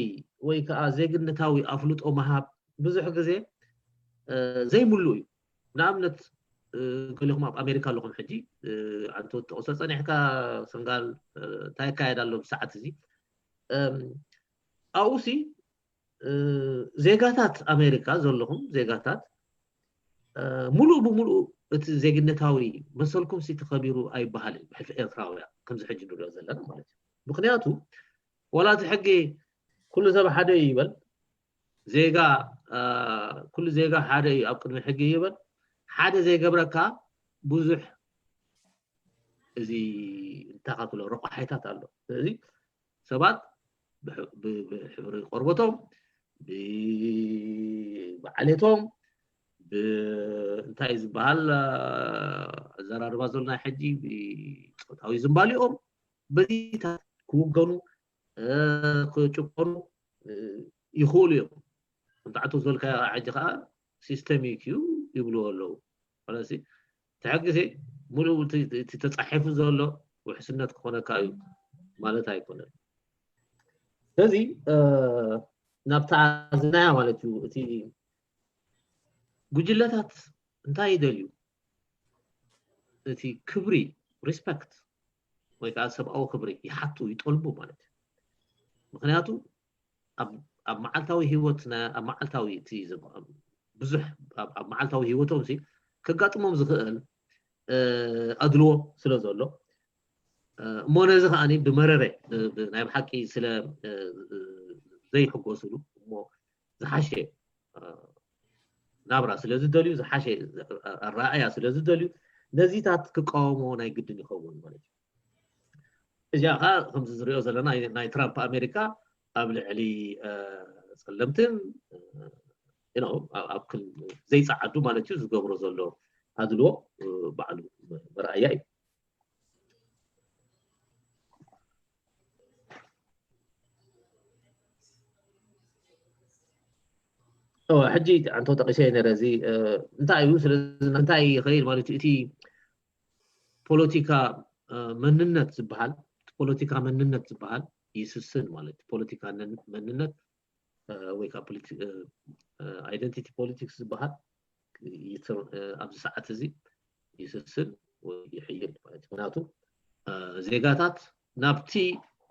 ወይ ከዓ ዜግነታዊ ኣፍልጦ ምሃብ ብዙሕ ግዜ ዘይምሉ እዩ። ንኣብነት ገሊኹም ኣብ ኣሜሪካ ኣለኹም ሕጂ ኣንተ ተቆሶ ፀኒሕካ ሰንጋል እንታይ ይካየድ ኣሎ ብሰዓት እዚ ኣብኡሲ ዜጋታት ኣሜሪካ ዘለኹም ዜጋታት ሙሉእ ብሙሉእ እቲ ዜግነታዊ መሰልኩም ሲ ተኸቢሩ ኣይበሃልን ብሕልፊ ኤርትራውያ ከምዚ ሕጂ ንሪኦ ዘለና ማለት እዩ። ምክንያቱ ዋላ እቲ ሕጊ ኩሉ ሰብ ሓደ እዩ ይበል ዜጋ ኩሉ ዜጋ ሓደ እዩ ኣብ ቅድሚ ሕጊ ይበል። ሓደ ዘይገብረካ ብዙሕ እዚ እንታይ ክትብሎ ረቋሒታት ኣሎ። ስለዚ ሰባት ብሕብሪ ቆርበቶም፣ ብዓሌቶም፣ ብእንታይ ዝበሃል ኣዘራርባ ዘሎ ናይ ሕጂ ብፆታዊ ዝንባሊኦም በዚታት ክውገኑ ክጭቆኑ ይኽእሉ እዮም። ከምቲ ዓንቶ ዝበልካዮ ሕጂ ከዓ ሲስተሚክ እዩ ይብልዎ ኣለዉ። ስለዚ እቲ ሕጊ ሲ ሙሉእ እቲ ተፃሒፉ ዘሎ ውሕስነት ክኾነካ እዩ ማለት ኣይኮነን። ስለዚ ናብታ ዝናያ ማለት እዩ እቲ ጉጅለታት እንታይ ይደልዩ? እቲ ክብሪ ሪስፐክት ወይ ከዓ ሰብኣዊ ክብሪ ይሓቱ ይጠልቡ ማለት እዩ። ምክንያቱ ኣብ መዓልታዊ ህይወት ኣብ መዓልታዊ እቲ ብዙሕ ኣብ መዓልታዊ ህይወቶም ሲ ከጋጥሞም ዝኽእል ኣድልዎ ስለ ዘሎ እሞ ነዚ ከዓኒ ብመረረ ናይ ብሓቂ ስለ ዘይሕጎስሉ እሞ ዝሓሸ ናብራ ስለ ዝደልዩ ዝሓሸ ኣረኣእያ ስለ ዝደልዩ ነዚታት ክቃወሞ ናይ ግድን ይኸውን ማለት እዩ። እዚኣ ከዓ ከምዚ ዝሪኦ ዘለና ናይ ትራምፕ ኣሜሪካ ኣብ ልዕሊ ፀለምትን ኣብ ዘይፀዓዱ ማለት እዩ ዝገብሮ ዘሎ ኣድልዎ ባዕሉ መረኣያ እዩ። ሕጂ ኣንቶ ጠቂሰ ነረ እዚ እንታይ እዩ ስለዚ እንታይ ይኸይድ ማለት እዩ እቲ ፖለቲካ መንነት ዝበሃል ፖለቲካ መንነት ዝበሃል ይስስን ማለት ፖለቲካ መንነት ወይ ከዓ ኣይደንቲቲ ፖለቲክስ ዝበሃል ኣብዚ ሰዓት እዚ ይስስን ወይ ይሕይል ማለት እዩ። ምክንያቱ ዜጋታት ናብቲ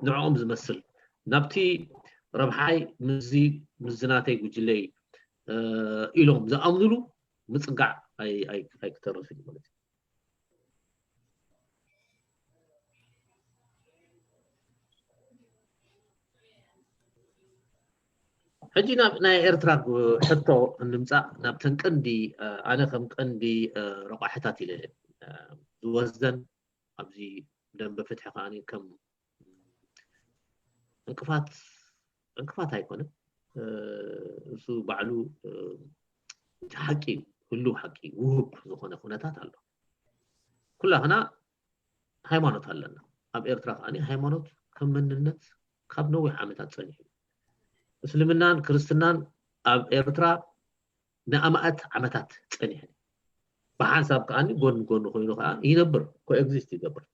ንዕኦም ዝመስል ናብቲ ረብሓይ ምዚ ምዝናተይ ጉጅለይ ኢሎም ዝኣምኑሉ ምፅጋዕ ኣይክተርፍን ማለት እዩ። ሕጂ ናብ ናይ ኤርትራ ሕቶ ንምፃእ ናብተን ቀንዲ ኣነ ከም ቀንዲ ረቋሕታት ኢለ ዝወስደን ኣብዚ ደንበ ፍትሒ ከዓ ከም ዕንቅፋት ዕንቅፋት ኣይኮነን። እሱ ባዕሉ እቲ ሓቂ ህሉው ሓቂ ውህብ ዝኾነ ኩነታት ኣሎ። ኩላህና ሃይማኖት ኣለና። ኣብ ኤርትራ ከዓ ሃይማኖት ከም መንነት ካብ ነዊሕ ዓመታት ፀኒሑ እዩ። እስልምናን ክርስትናን ኣብ ኤርትራ ንኣማእት ዓመታት ፀኒሐን ብሓንሳብ ከዓ ጎን ጎን ኮይኑ ከዓ ይነብር ኮኤግዚስት ይገብር።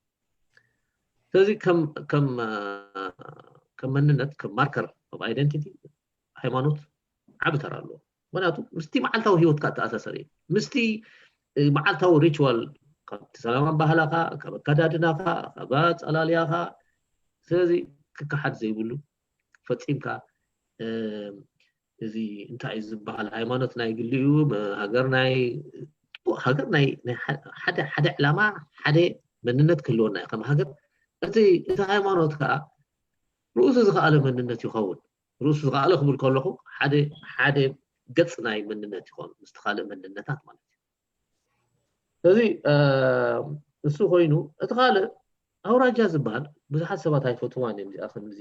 ስለዚ ከም መንነት ከም ማርከር ኦፍ ኣይደንቲቲ ሃይማኖት ዓቢ ተራ ኣለዎ። ምክንያቱ ምስቲ መዓልታዊ ህይወትካ እተኣሳሰር እዩ። ምስቲ መዓልታዊ ሪችዋል ካብቲ ሰላም ኣባህላኻ ካብ ኣከዳድናኻ ካብ ኣፀላልያኻ ስለዚ ክከሓድ ዘይብሉ ፈፂምካ እዚ እንታይ እዩ ዝበሃል ሃይማኖት ናይ ግሊ እዩ ሃገር ናይ ሃገር ናይ ሓደ ዕላማ ሓደ መንነት ክህልወና እዩ ከም ሃገር እቲ እቲ ሃይማኖት ከዓ ርእሱ ዝኸኣለ መንነት ይኸውን ርእሱ ዝኸኣለ ክብል ከለኹ ሓደ ሓደ ገፅ ናይ መንነት ይኸውን ምስቲ ካልእ መንነታት ማለት እዩ ስለዚ እሱ ኮይኑ እቲ ካልእ ኣውራጃ ዝበሃል ብዙሓት ሰባት ኣይፈትዋን እዮም እዚኣ ከምዚ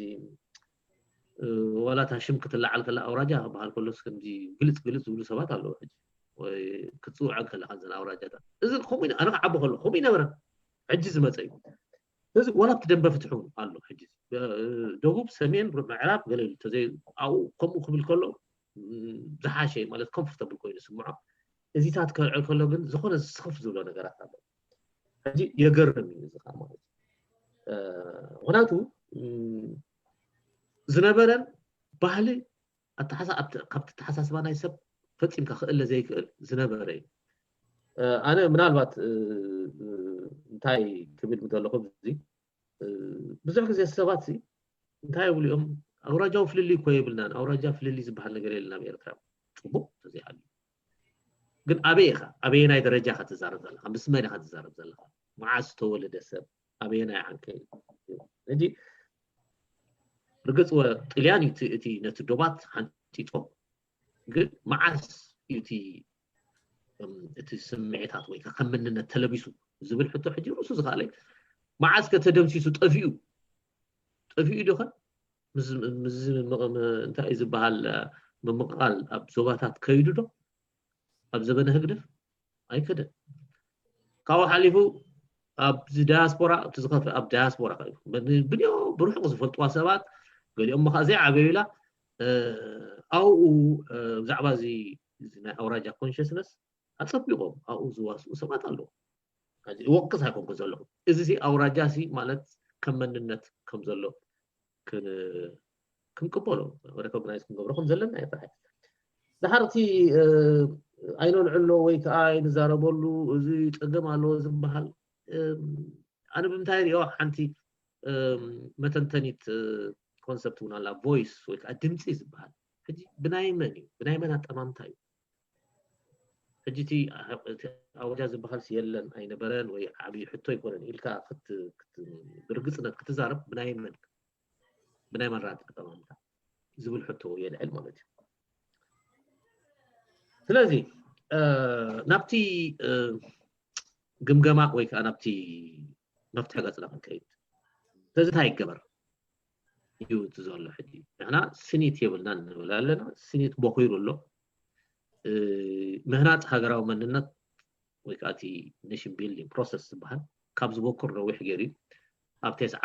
ዋላ እታ ሽም ክትለዓል ከላ ኣውራጃ ክበሃል ከሎስ ከምዚ ግልፅ ግልፅ ዝብሉ ሰባት ኣለዉ ሕጂ ወይ ክትፅውዐን ከለካ ዘን ኣውራጃታት እዚ ከምኡ ኣነ ክዓቢ ከሎ ከምኡ ይነበረ ሕጂ ዝመፀ እዩ ስለዚ ዋላ ኣብቲ ደንበ ፍትሒ እውን ኣሎ ሕጂ ደቡብ ሰሜን ምዕራብ ገለ ተዘይ ኣብኡ ከምኡ ክብል ከሎ ዝሓሸ ማለት ኮምፎርተብል ኮይኑ ስምዖ እዚታት ከልዕል ከሎ ግን ዝኾነ ስኽፍ ዝብሎ ነገራት ኣሎ ሕጂ የገርም እዩ እዚ ከዓ ማለት ምክንያቱ ዝነበረን ባህሊ ካብቲ ተሓሳስባ ናይ ሰብ ፈፂምካ ክእለ ዘይክእል ዝነበረ እዩ ኣነ ምናልባት እንታይ ክብል ምደለኹ እዚ ብዙሕ ግዜ ሰባት እንታይ ይብሉ እዮም ኣውራጃዊ ፍልልይ እኮ የብልናን ኣውራጃ ፍልልይ ዝበሃል ነገር የለን ኣብ ኤርትራ ፅቡቅ ተዘይሃሉ ግን ኣበይ ኢኻ ኣበየናይ ደረጃ ኢኻ ትዛረብ ዘለካ ምስ መን ኢኻ ትዛረብ ዘለካ መዓስ ዝተወለደ ሰብ ኣበየናይ ዓንከ ሕጂ ርግፅ ጥልያን እዩ እቲ ነቲ ዶባት ሓንፂፆ ግን መዓስ እዩ እቲ ስምዒታት ወይ ከም መንነት ተለቢሱ ዝብል ሕቶ ሕጂ ርእሱ ዝኸኣለ መዓስ ከተደምሲሱ ጠፊኡ ጠፊኡ ዶኸ እንታይ ዝበሃል ምምቕቓል ኣብ ዞባታት ከይዱ ዶ ኣብ ዘበነ ህግደፍ ኣይከደን። ካብኡ ሓሊፉ ኣብዚ ዳያስፖራ እቲ ዝኸፍእ ኣብ ዳያስፖራ ብንዮ ብርሑቕ ዝፈልጥዋ ሰባት ገሊኦም ከዓ ዘይዓበዩላ ኣብኡ ብዛዕባ እዚ ናይ ኣውራጃ ኮንሽስነስ ኣፀቢቖም ኣብኡ ዝዋስኡ ሰባት ኣለዉ። ይወቅስ ኣይኮንኩ ዘለኹ። እዚ ሲ ኣውራጃ ሲ ማለት ከም መንነት ከም ዘሎ ክንቅበሎ ሬኮግናይዝ ክንገብሮ ከም ዘለና የፍርሐ። ድሓር እቲ ኣይነልዕሎ ወይ ከዓ ኣይንዛረበሉ እዚ ፀገም ኣለዎ ዝበሃል ኣነ ብምንታይ ሪኦ ሓንቲ መተንተኒት ኮንሰፕት እውን ኣላ ቮይስ ወይ ከዓ ድምፂ ዝበሃል ሕጂ ብናይ መን እዩ ብናይ መን ኣጠማምታ እዩ ሕጂ እቲ ኣውጃ ዝበሃል የለን ኣይነበረን ወይ ዓብዪ ሕቶ ኣይኮነን ኢልካ ብርግፅነት ክትዛረብ ብናይ መን ብናይ መን ራእቲ ኣጠማምታ ዝብል ሕቶ የልዕል ማለት እዩ። ስለዚ ናብቲ ግምገማ ወይ ከዓ ናብቲ መፍትሒ ገፅና ክንከይድ ስለዚ እንታይ ይገበር እዩ እቲ ዘሎ ሕጂ ንሕና ስኒት የብልና ንብል ኣለና። ስኒት ቦኺሩ ኣሎ። ምህናፅ ሃገራዊ መንነት ወይ ከዓ እቲ ኔሽን ቢልዲንግ ፕሮሰስ ዝበሃል ካብ ዝበኩር ነዊሕ ገይሩ እዩ። ኣብ ተስዓ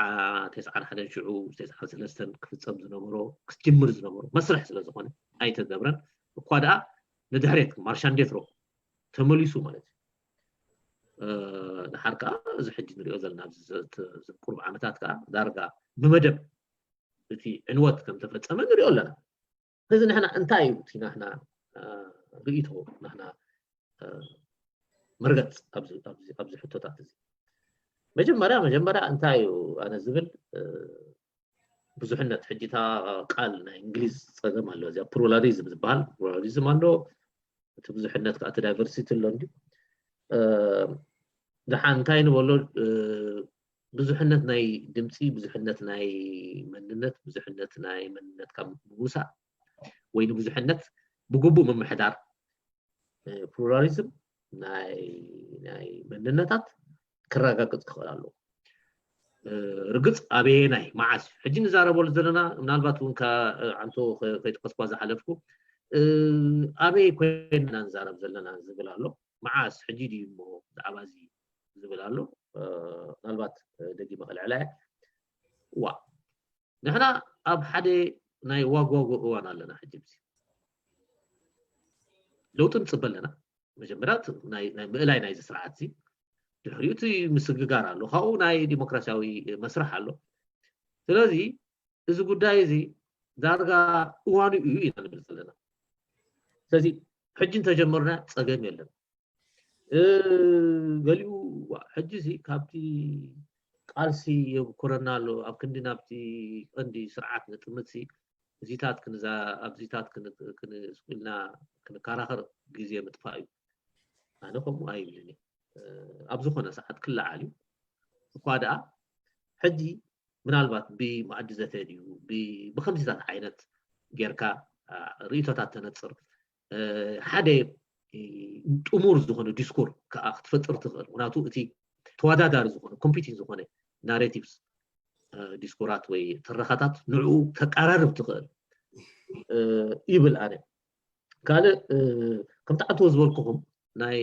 ተስዓን ሓደን ሽዑ ተስዓን ሰለስተን ክፍፀም ዝነበሮ ክጅምር ዝነበሮ መስርሕ ስለ ዝኾነ ኣይተገብረን። እኳ ደኣ ንድሕሬት ማርሻንዴትሮ ተመሊሱ ማለት እዩ። ድሓር ከዓ እዚ ሕጂ ንሪኦ ዘለና ኣብዚ ቁርብ ዓመታት ከዓ ዳርጋ ብመደብ እቲ ዕንወት ከም ተፈፀመ ንሪኦ ኣለና። ስለዚ ንሕና እንታይ እዩ እቲ ናሕና ርእይቶ ናሕና መርገፅ ኣብዚ ሕቶታት እዚ መጀመርያ መጀመርያ እንታይ እዩ ኣነ ዝብል ብዙሕነት ሕጂታ ቃል ናይ እንግሊዝ ፀገም ኣሎ እዚኣ ፕሉራሊዝም ዝበሃል ፕሉራሊዝም ኣሎ እቲ ብዙሕነት ከዓ እቲ ዳይቨርሲቲ ኣሎ እንዲ ድሓ እንታይ ንበሎ ብዙሕነት ናይ ድምፂ ብዙሕነት ናይ መንነት ብዙሕነት ናይ መንነት ካብ ምውሳእ ወይ ንብዙሕነት ብግቡእ ምምሕዳር ፕሉራሊዝም ናይ መንነታት ክረጋግፅ ክኽእል ኣለዎ። ርግፅ ኣበየናይ መዓስ ሕጂ ንዛረበሉ ዘለና ምናልባት እውን ዓንቶ ከይጠቀስኳ ዝሓለፍኩ ኣበይ ኮይንና ንዛረብ ዘለና ዝብል ኣሎ። መዓስ ሕጂ ድዩ እሞ ብዛዕባ እዚ ዝብል ኣሎ። ምናልባት ደጊመ ክልዕላ እየ። ዋ ንሕና ኣብ ሓደ ናይ ዋጓጎ እዋን ኣለና ሕጂ ብዚ ለውጢ ንፅበ ኣለና። መጀመርያ ናይ ምእላይ ናይዚ ስርዓት እዚ ድሕሪኡ እቲ ምስግጋር ኣሎ ካብኡ ናይ ዲሞክራሲያዊ መስርሕ ኣሎ። ስለዚ እዚ ጉዳይ እዚ ዳርጋ እዋኑ እዩ ኢና ንብል ዘለና። ስለዚ ሕጂ እንተጀመርና ፀገም የለን። ገሊኡ ሕጂ እዚ ካብቲ ቃልሲ የብኩረና ኣሎ ኣብ ክንዲ ናብቲ ቀንዲ ስርዓት ንጥምት እዚታት ኣብዚታት ክንስቁልና ክንከራኸር ግዜ ምጥፋእ እዩ። ኣነ ከምኡ ኣይብልን ኣብ ዝኾነ ሰዓት ክለዓል እዩ። እኳ ደኣ ሕጂ ምናልባት ብመኣዲ ዘተ ድዩ ብከምዚታት ዓይነት ጌርካ ርእቶታት ተነፅር ሓደ ጥሙር ዝኾነ ዲስኩር ከዓ ክትፈጥር ትኽእል ምክንያቱ እቲ ተወዳዳሪ ዝኾነ ኮምፒቲንግ ዝኾነ ናሬቲቭስ ዲስኩራት ወይ ትረኻታት ንዕኡ ተቀራርብ ትኽእል ይብል ኣነ። ካልእ ከምቲ ዓንተወ ዝበልኩኹም ናይ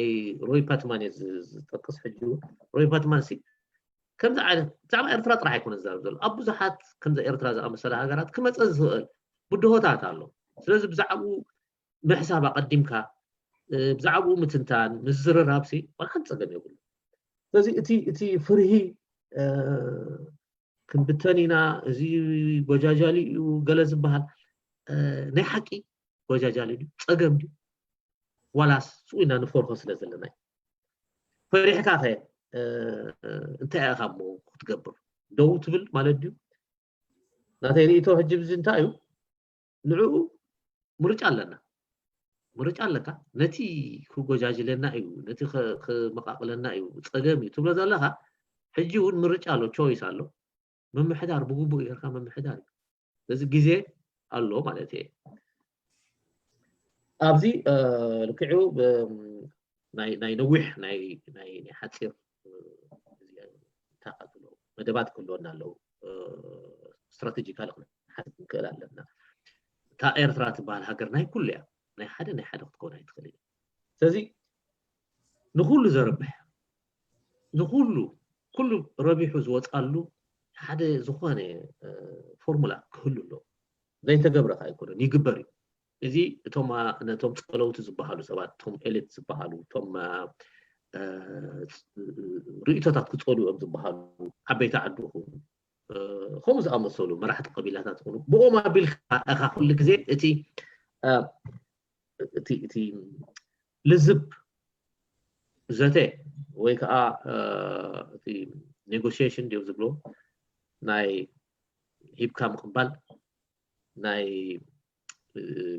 ሮይ ፓትማን እየ ዝጠቅስ ሕጂ እውን ሮይ ፓትማን ሲ ከምዚ ዓይነት ብዛዕባ ኤርትራ ጥራሕ ኣይኮነ ዝዛረብ ዘሎ ኣብ ብዙሓት ከምዚ ኤርትራ ዝኣመሰለ ሃገራት ክመፀ ዝኽእል ብድሆታት ኣሎ። ስለዚ ብዛዕባኡ ምሕሳብ ኣቐዲምካ ብዛዕባኡ ምትንታን ምዝርራብ ሲ ዋላ ሓንቲ ፀገም የብሉ። ስለዚ እቲ እቲ ፍርሂ ክንብተን ኢና እዚ ጎጃጃሊ እዩ ገለ ዝበሃል ናይ ሓቂ ጎጃጃሊ ድዩ ፀገም ድዩ ዋላስ ስኡ ኢና ንፈርሆ ስለ ዘለና እዩ። ፈሪሕካ ከ እንታይ ኢኻ እሞ ክትገብር ደው ትብል ማለት ድዩ? ናተይ ርእቶ ሕጂ ብዚ እንታይ እዩ ንዕኡ ምርጫ ኣለና ምርጫ ኣለካ ነቲ ክጎጃጅለና እዩ ነቲ ክመቃቅለና እዩ ፀገም እዩ ትብሎ ዘለካ ሕጂ እውን ምርጫ ኣሎ ቾይስ ኣሎ ምምሕዳር ብግቡእ ጌርካ ምምሕዳር እዩ ስለዚ ግዜ ኣሎ ማለት እየ ኣብዚ ልክዑ ናይ ነዊሕ ናይ ሓፂር መደባት ክህልወና ኣለዉ። ስትራቴጂካል ክንሓስብ ክንክእል ኣለና። እታ ኤርትራ ትበሃል ሃገር ናይ ኩሉ እያ። ናይ ሓደ ናይ ሓደ ክትከውን ኣይትኽእል እያ። ስለዚ ንኩሉ ዘርብሕ፣ ንኩሉ ኩሉ ረቢሑ ዝወፃሉ ሓደ ዝኾነ ፎርሙላ ክህሉ ኣሎ። ዘይተገብረ ከዓ ኣይኮነን፣ ይግበር እዩ። እዚ እቶም ነቶም ፀለውቲ ዝበሃሉ ሰባት፣ እቶም ኤሊት ዝበሃሉ፣ እቶም ርእቶታት ክፀሉ እዮም ዝበሃሉ ዓበይቲ ዓዱ ይኹኑ፣ ከምኡ ዝኣመሰሉ መራሕቲ ቀቢላታት ይኹኑ፣ ብኦም ኣቢልካ ኢኻ ኩሉ ግዜ እቲ እቲ ልዝብ ዘተ ወይ ከዓ እቲ ኔጎሽሽን ድዮም ዝብሎ ናይ ሂብካ ምቕባል ናይ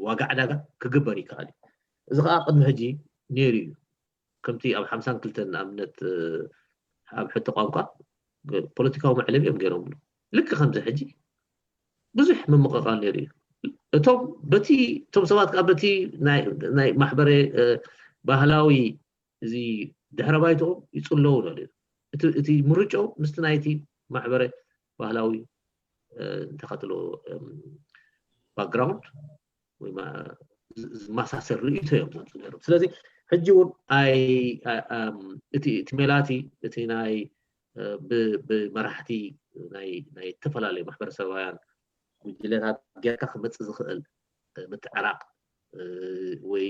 ዋጋ ዕዳጋ ክግበር ይከኣል እዩ። እዚ ከዓ ቅድሚ ሕጂ ነይሩ እዩ። ከምቲ ኣብ ሓምሳን ክልተን ንኣብነት ኣብ ሕቶ ቋንቋ ፖለቲካዊ መዕለቢ እዮም ገይሮምሉ። ልክ ከምዚ ሕጂ ብዙሕ ምምቕቓል ነይሩ እዩ። እቶም በቲ እቶም ሰባት ከዓ በቲ ናይ ማሕበረ ባህላዊ እዚ ድሕረ ባይትኦም ይፅለዉ ነሩ። እቲ ምርጫው ምስቲ ናይቲ ማሕበረ ባህላዊ እንተኸትሎ ባክግራውንድ ወይ ዝመሳሰል ርእይቶ እዮም ዘምፁ ነሮም። ስለዚ ሕጂ እውን እቲ ሜላቲ እቲ ናይ ብመራሕቲ ናይ ዝተፈላለዩ ማሕበረሰባውያን ጉጅለታት ጌርካ ክመፅእ ዝኽእል ምትዕራቕ ወይ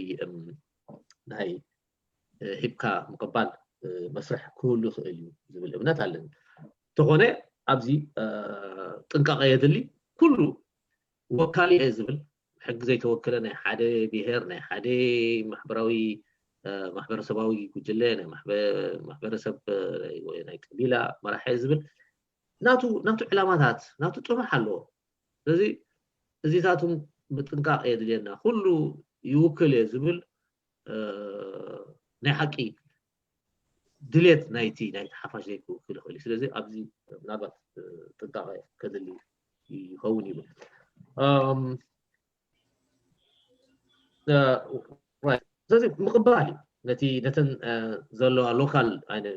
ናይ ሂብካ ምቕባል መስርሕ ክህሉ ይኽእል እዩ ዝብል እምነት ኣለኒ። እንተኾነ ኣብዚ ጥንቃቐ የድሊ። ኩሉ ወካሊ እየ ዝብል ሕጊ ዘይተወከለ ናይ ሓደ ብሄር ናይ ሓደ ማሕበራዊ ማሕበረሰባዊ ጉጅለ ናይ ማሕበረሰብ ናይ ቀቢላ መራሒ እየ ዝብል ናቱ ናቱ ዕላማታት ናቱ ጥምሕ ኣለዎ። ስለዚ እዚታቱም ምጥንቃቕ የድልየና። ኩሉ ይውክል እየ ዝብል ናይ ሓቂ ድሌት ናይቲ ናይቲ ሓፋሽ ዘይክውክል ይኽእል እዩ። ስለዚ ኣብዚ ምናልባት ጥንቃቐ ከድሊ ይኸውን ይብል። ስለዚ ምቕባል እዩ ነቲ ነተን ዘለዋ ሎካል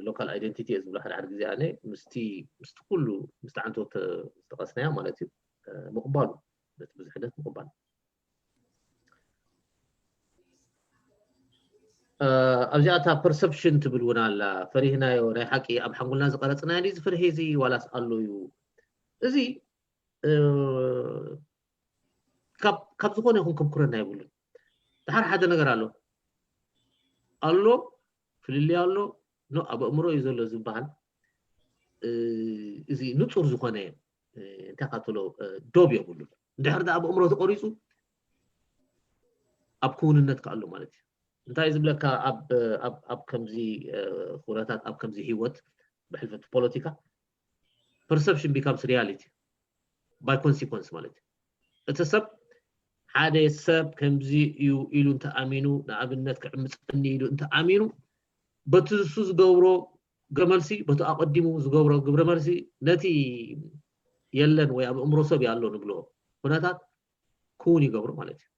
ሎካል ኣይደንቲቲ እየ ዝብሎ ሓደ ሓደ ግዜ ኣነ ምስቲ ምስቲ ኩሉ ምስቲ ዓንቶት ዝጠቐስናዮ ማለት እዩ። ምቕባሉ ነቲ ብዙሕነት ምቕባል ኣብዚኣ እታ ፐርሰፕሽን ትብል እውን ኣላ። ፈሪህናዮ ናይ ሓቂ ኣብ ሓንጎልና ዝቀረፅናዮ እዚ ፍርሒ እዚ ዋላስ ኣሎ እዩ? እዚ ካብ ዝኾነ ይኹን ከምኩረና የብሉን። ድሓር ሓደ ነገር ኣሎ ኣሎ ፍልልይ ኣሎ ኖ ኣብ ኣእምሮ እዩ ዘሎ ዝበሃል እዚ ንፁር ዝኾነ እንታይ ካትሎ ዶብ የብሉን። እንድሕር ዳ ኣብ ኣእምሮ ተቆሪፁ ኣብ ክውንነት ከኣሎ ማለት እዩ። እንታይ ዝብለካ ኣብ ከምዚ ኩነታት ኣብ ከምዚ ህይወት ብሕልፈት ፖለቲካ perception becomes reality by consequence ማለት እዩ። እቲ ሰብ ሓደ ሰብ ከምዚ እዩ ኢሉ እንተኣሚኑ ንኣብነት ክዕምፀኒ ኢሉ እንተኣሚኑ በቲ እሱ ዝገብሮ ግብረመልሲ በቲ ኣቐዲሙ ዝገብሮ ግብረመልሲ ነቲ የለን ወይ ኣብ ኣእምሮ ሰብ ያሎ ንብሎ ኩነታት ክውን ይገብሮ ማለት እዩ።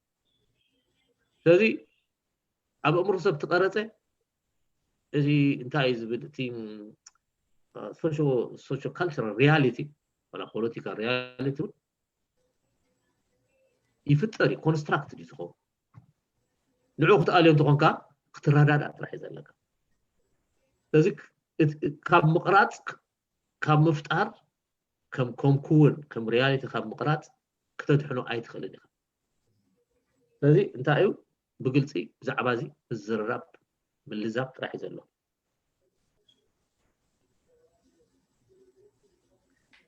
ስለዚ ኣብ ኣእምሮ ሰብ ትቀረፀ እዚ እንታይ እዩ ዝብል እቲ socio cultural reality ወላ ፖለቲካል ሪያሊቲ እውን ይፍጠር እዩ። ኮንስትራክት እዩ ዝኸውን። ንዑ ክትኣልዮ እንተኾንካ ክትረዳዳእ ጥራሕ እዩ ዘለካ። ስለዚ ካብ ምቕራፅ ካብ ምፍጣር ከም ከም ክውን ከም ሪያሊቲ ካብ ምቕራፅ ክተድሕኖ ኣይትኽእልን ኢኻ። ስለዚ እንታይ እዩ ብግልፂ ብዛዕባ እዚ ምዝርራብ ምልዛብ ጥራሕ እዩ ዘሎ።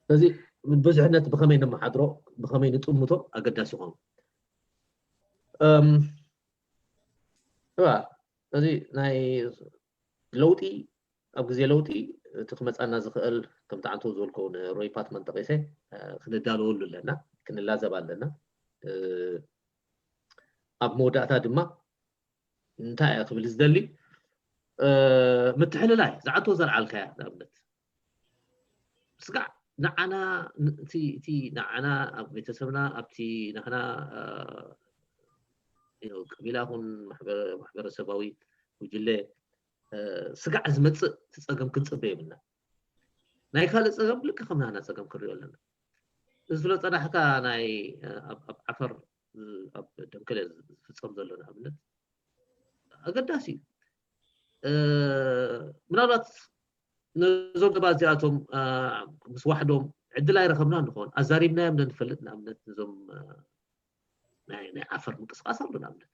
ስለዚ ብዙሕነት ብኸመይ ነመሓድሮ ብኸመይ ንጥምቶ ኣገዳሲ ይኾኑ። እዚ ናይ ለውጢ ኣብ ግዜ ለውጢ እቲ ክመፃና ዝኽእል ከምቲ ዓንቶ ዝበልኮ ንሮይ ፓትመን ጠቂሰ ክንዳለወሉ ኣለና፣ ክንላዘብ ኣለና። ኣብ መወዳእታ ድማ እንታይ እየ ክብል ዝደሊ ምትሕልላይ ዝዓቶ ዘልዓልካያ ንኣብነት ስጋዕ ንዓና እቲ ንዓና ኣብ ቤተሰብና ኣብቲ ናህና እዩ። ቀቢላ ኹን ማሕበረ- ማሕበረሰባዊ ጉጅለ እ፣ ስጋዕ ዝመፅእ እቲ ፀገም ክንፅበ የብልና። ናይ ካልእ ፀገም ልክዕ ከም ናህና ፀገም ክንሪኦ ኣለና። እዚ ዝብሎ ፀናሕካ ናይ እ፣ ኣብ ኣብ ዓፈር እ፣ ኣብ ደንከለ ዝፍፀም ዘሎ ንኣብነት ኣገዳሲ እዩ። እ፣ ምናልባት ነዞም ሰባት እዚኣቶም እ፣ ምስ ዋሕዶም ዕድል ኣይረኸብና ንኸውን ኣዛሪብናዮም ንፈልጥ ንኣብነት ነዞም እ፣ ናይ ናይ ዓፈር ምንቅስቃስ ኣሎ ንኣብነት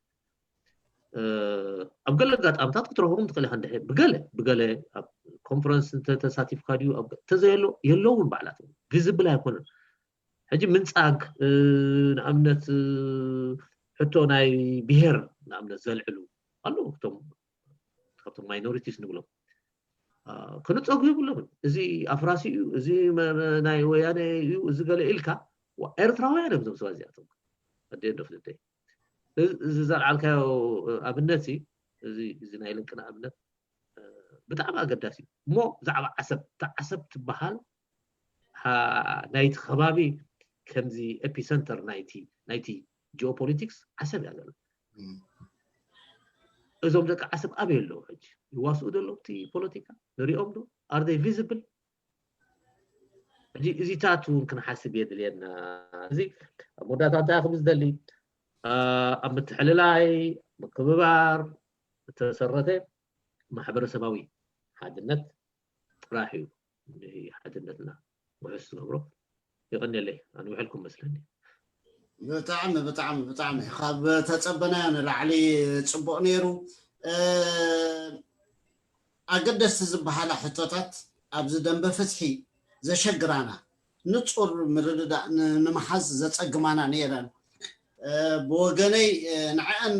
እ፣ ኣብ ገለ ኣጋጣምታት ክትረኽቦም ትኽእል ኢኻ እንድሕር ብገለ ብገለ ኣብ ኮንፈረንስ እንተተሳቲፍካ ድዩ ኣብ ገ- እንተዘየሎ የለውን ባዕላቶም ቪዝብል ኣይኮነን። ሕጂ ምንፃግ እ፣ ንኣብነት እ፣ ሕቶ ናይ ብሄር ንኣብነት ዘልዕሉ ኣለዉ እቶም ካብቶም ማይኖሪቲስ ንብሎም እ፣ ክንፀጉ የብሎምን። እዚ ኣፍራሲ እዩ፣ እዚ መ- መ- ናይ ወያነ እዩ፣ እዚ ገለ ኢልካ ዋ- ኤርትራውያን እዮም እዞም ሰባት እዚኣቶም ኣደየንዶ ፍልጠይ እዚ ዘልዓልካዮ ኣብነት እዚ እዚ ናይ ልንቅና ኣብነት ብጣዕሚ ኣገዳሲ እዩ እሞ ብዛዕባ ዓሰብ እታ ዓሰብ ትበሃል ናይቲ ከባቢ ከምዚ ኤፒሰንተር ናይቲ ናይቲ ጂኦፖሊቲክስ ዓሰብ እያ ዘላ። እዞም ደቂ ዓሰብ ኣበይ ኣለዉ ሕጂ? ይዋስኡ ዶ ኣለዉ እቲ ፖለቲካ ንሪኦም ዶ? ኣር ቪዝብል? ሕጂ እዚታት እውን ክንሓስብ የድልየና። እዚ ኣብ መወዳእታ እንታይ ክብል ዝደሊ ኣብ ምትሕልላይ ምክብባር ዝተሰረተ ማሕበረሰባዊ ሓድነት ጥራሕ እዩ ንሓድነትና ውሑስ ዝገብሮ። የቐንየለይ ኣንውሐልኩም መስለኒ። ብጣዕሚ ብጣዕሚ ብጣዕሚ ካብ ተፀበናዮ ንላዕሊ ፅቡቕ ነይሩ። ኣገደስቲ ዝበሃላ ሕቶታት ኣብዚ ደንበ ፍትሒ ዘሸግራና ንፁር ምርድዳእ ንምሓዝ ዘፀግማና ነይረን። ብወገነይ ንዐአን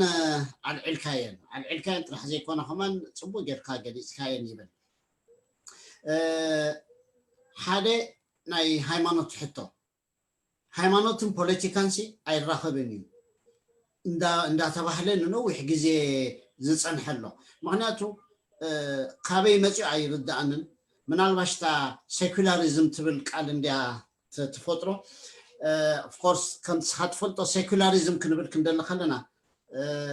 ኣልዒልካየን ኣልዒልካየን ጥራሕ ዘይኮነ ከማን ፅቡቅ ጌርካ ገሊፅካየን ይብል። ሓደ ናይ ሃይማኖት ሕቶ ሃይማኖትን ፖለቲካን ሲ ኣይራኸብን እዩ እንዳተባህለ ንነዊሕ ግዜ ዝፀንሐ ኣሎ። ምክንያቱ ካበይ መፂኡ ኣይርዳእንን። ምናልባሽ እታ ሴኩላሪዝም ትብል ቃል እንድያ ትፈጥሮ። ኦፍኮርስ ከምቲ ስኻ ትፈልጦ ሴኩላሪዝም ክንብል ክንደሊ ከለና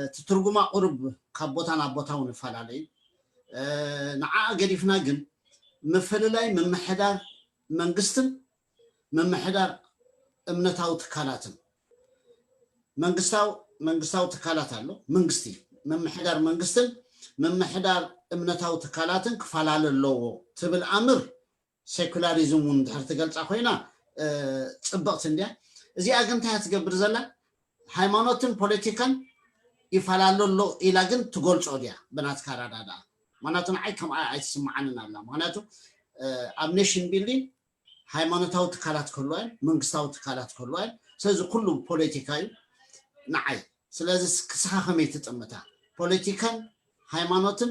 እቲ ትርጉማ ቁርብ ካብ ቦታ ናብ ቦታ እውን ይፈላለ እዩ። ንዓ ገዲፍና ግን ምፍልላይ ምምሕዳር መንግስትን ምምሕዳር እምነታዊ ትካላትን መንግስታዊ መንግስታዊ ትካላት ኣሎ መንግስቲ ምምሕዳር መንግስትን ምምሕዳር እምነታዊ ትካላትን ክፈላለ ኣለዎ ትብል ኣምር ሴኩላሪዝም እውን ድሕር ትገልፃ ኮይና ፅብቕቲ እንድያ። እዚኣ ግን እንታይ ትገብር ዘላ ሃይማኖትን ፖለቲካን ይፈላለ ኣሎ ኢላ ግን ትገልፆ ድያ ብናትካ ኣረዳድኣ? ምክንያቱ ንዓይ ከምኣ ኣይትስምዓንን ኣላ። ምክንያቱ ኣብ ኔሽን ቢልዲንግ ሃይማኖታዊ ትካላት ክህልዋ እየን፣ መንግስታዊ ትካላት ክህልዋ እየን። ስለዚ ኩሉ ፖለቲካ እዩ ንዓይ። ስለዚ ክስኻ ከመይ ትጥምታ? ፖለቲካን ሃይማኖትን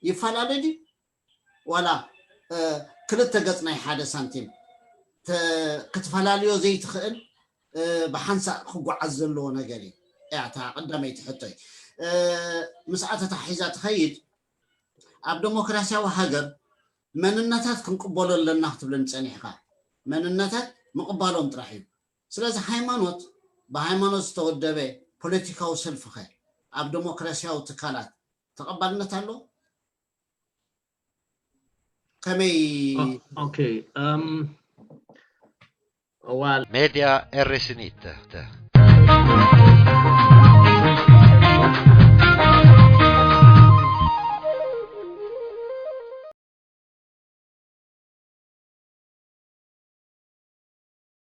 ይፈላለ ድዩ ዋላ ክልተ ገፅ ናይ ሓደ ሳንቲም ክትፈላልዮ ዘይትኽእል ብሓንሳእ ክጓዓዝ ዘለዎ ነገር እዩ። እያ እታ ቀዳመይቲ ሕቶይ። ምስኣ ተታሒዛ ትኸይድ ኣብ ዴሞክራሲያዊ ሃገር መንነታት ክንቅበሎ ኣለና ክትብለኒ ፀኒሕካ። መንነታት ምቕባሎም ጥራሕ እዩ። ስለዚ ሃይማኖት ብሃይማኖት ዝተወደበ ፖለቲካዊ ሰልፊኸ ኣብ ዴሞክራሲያዊ ትካላት ተቐባልነት ኣሎ? ከመይ ኦኬ እም፣ እዋል ሜድያ ኤሬስኒት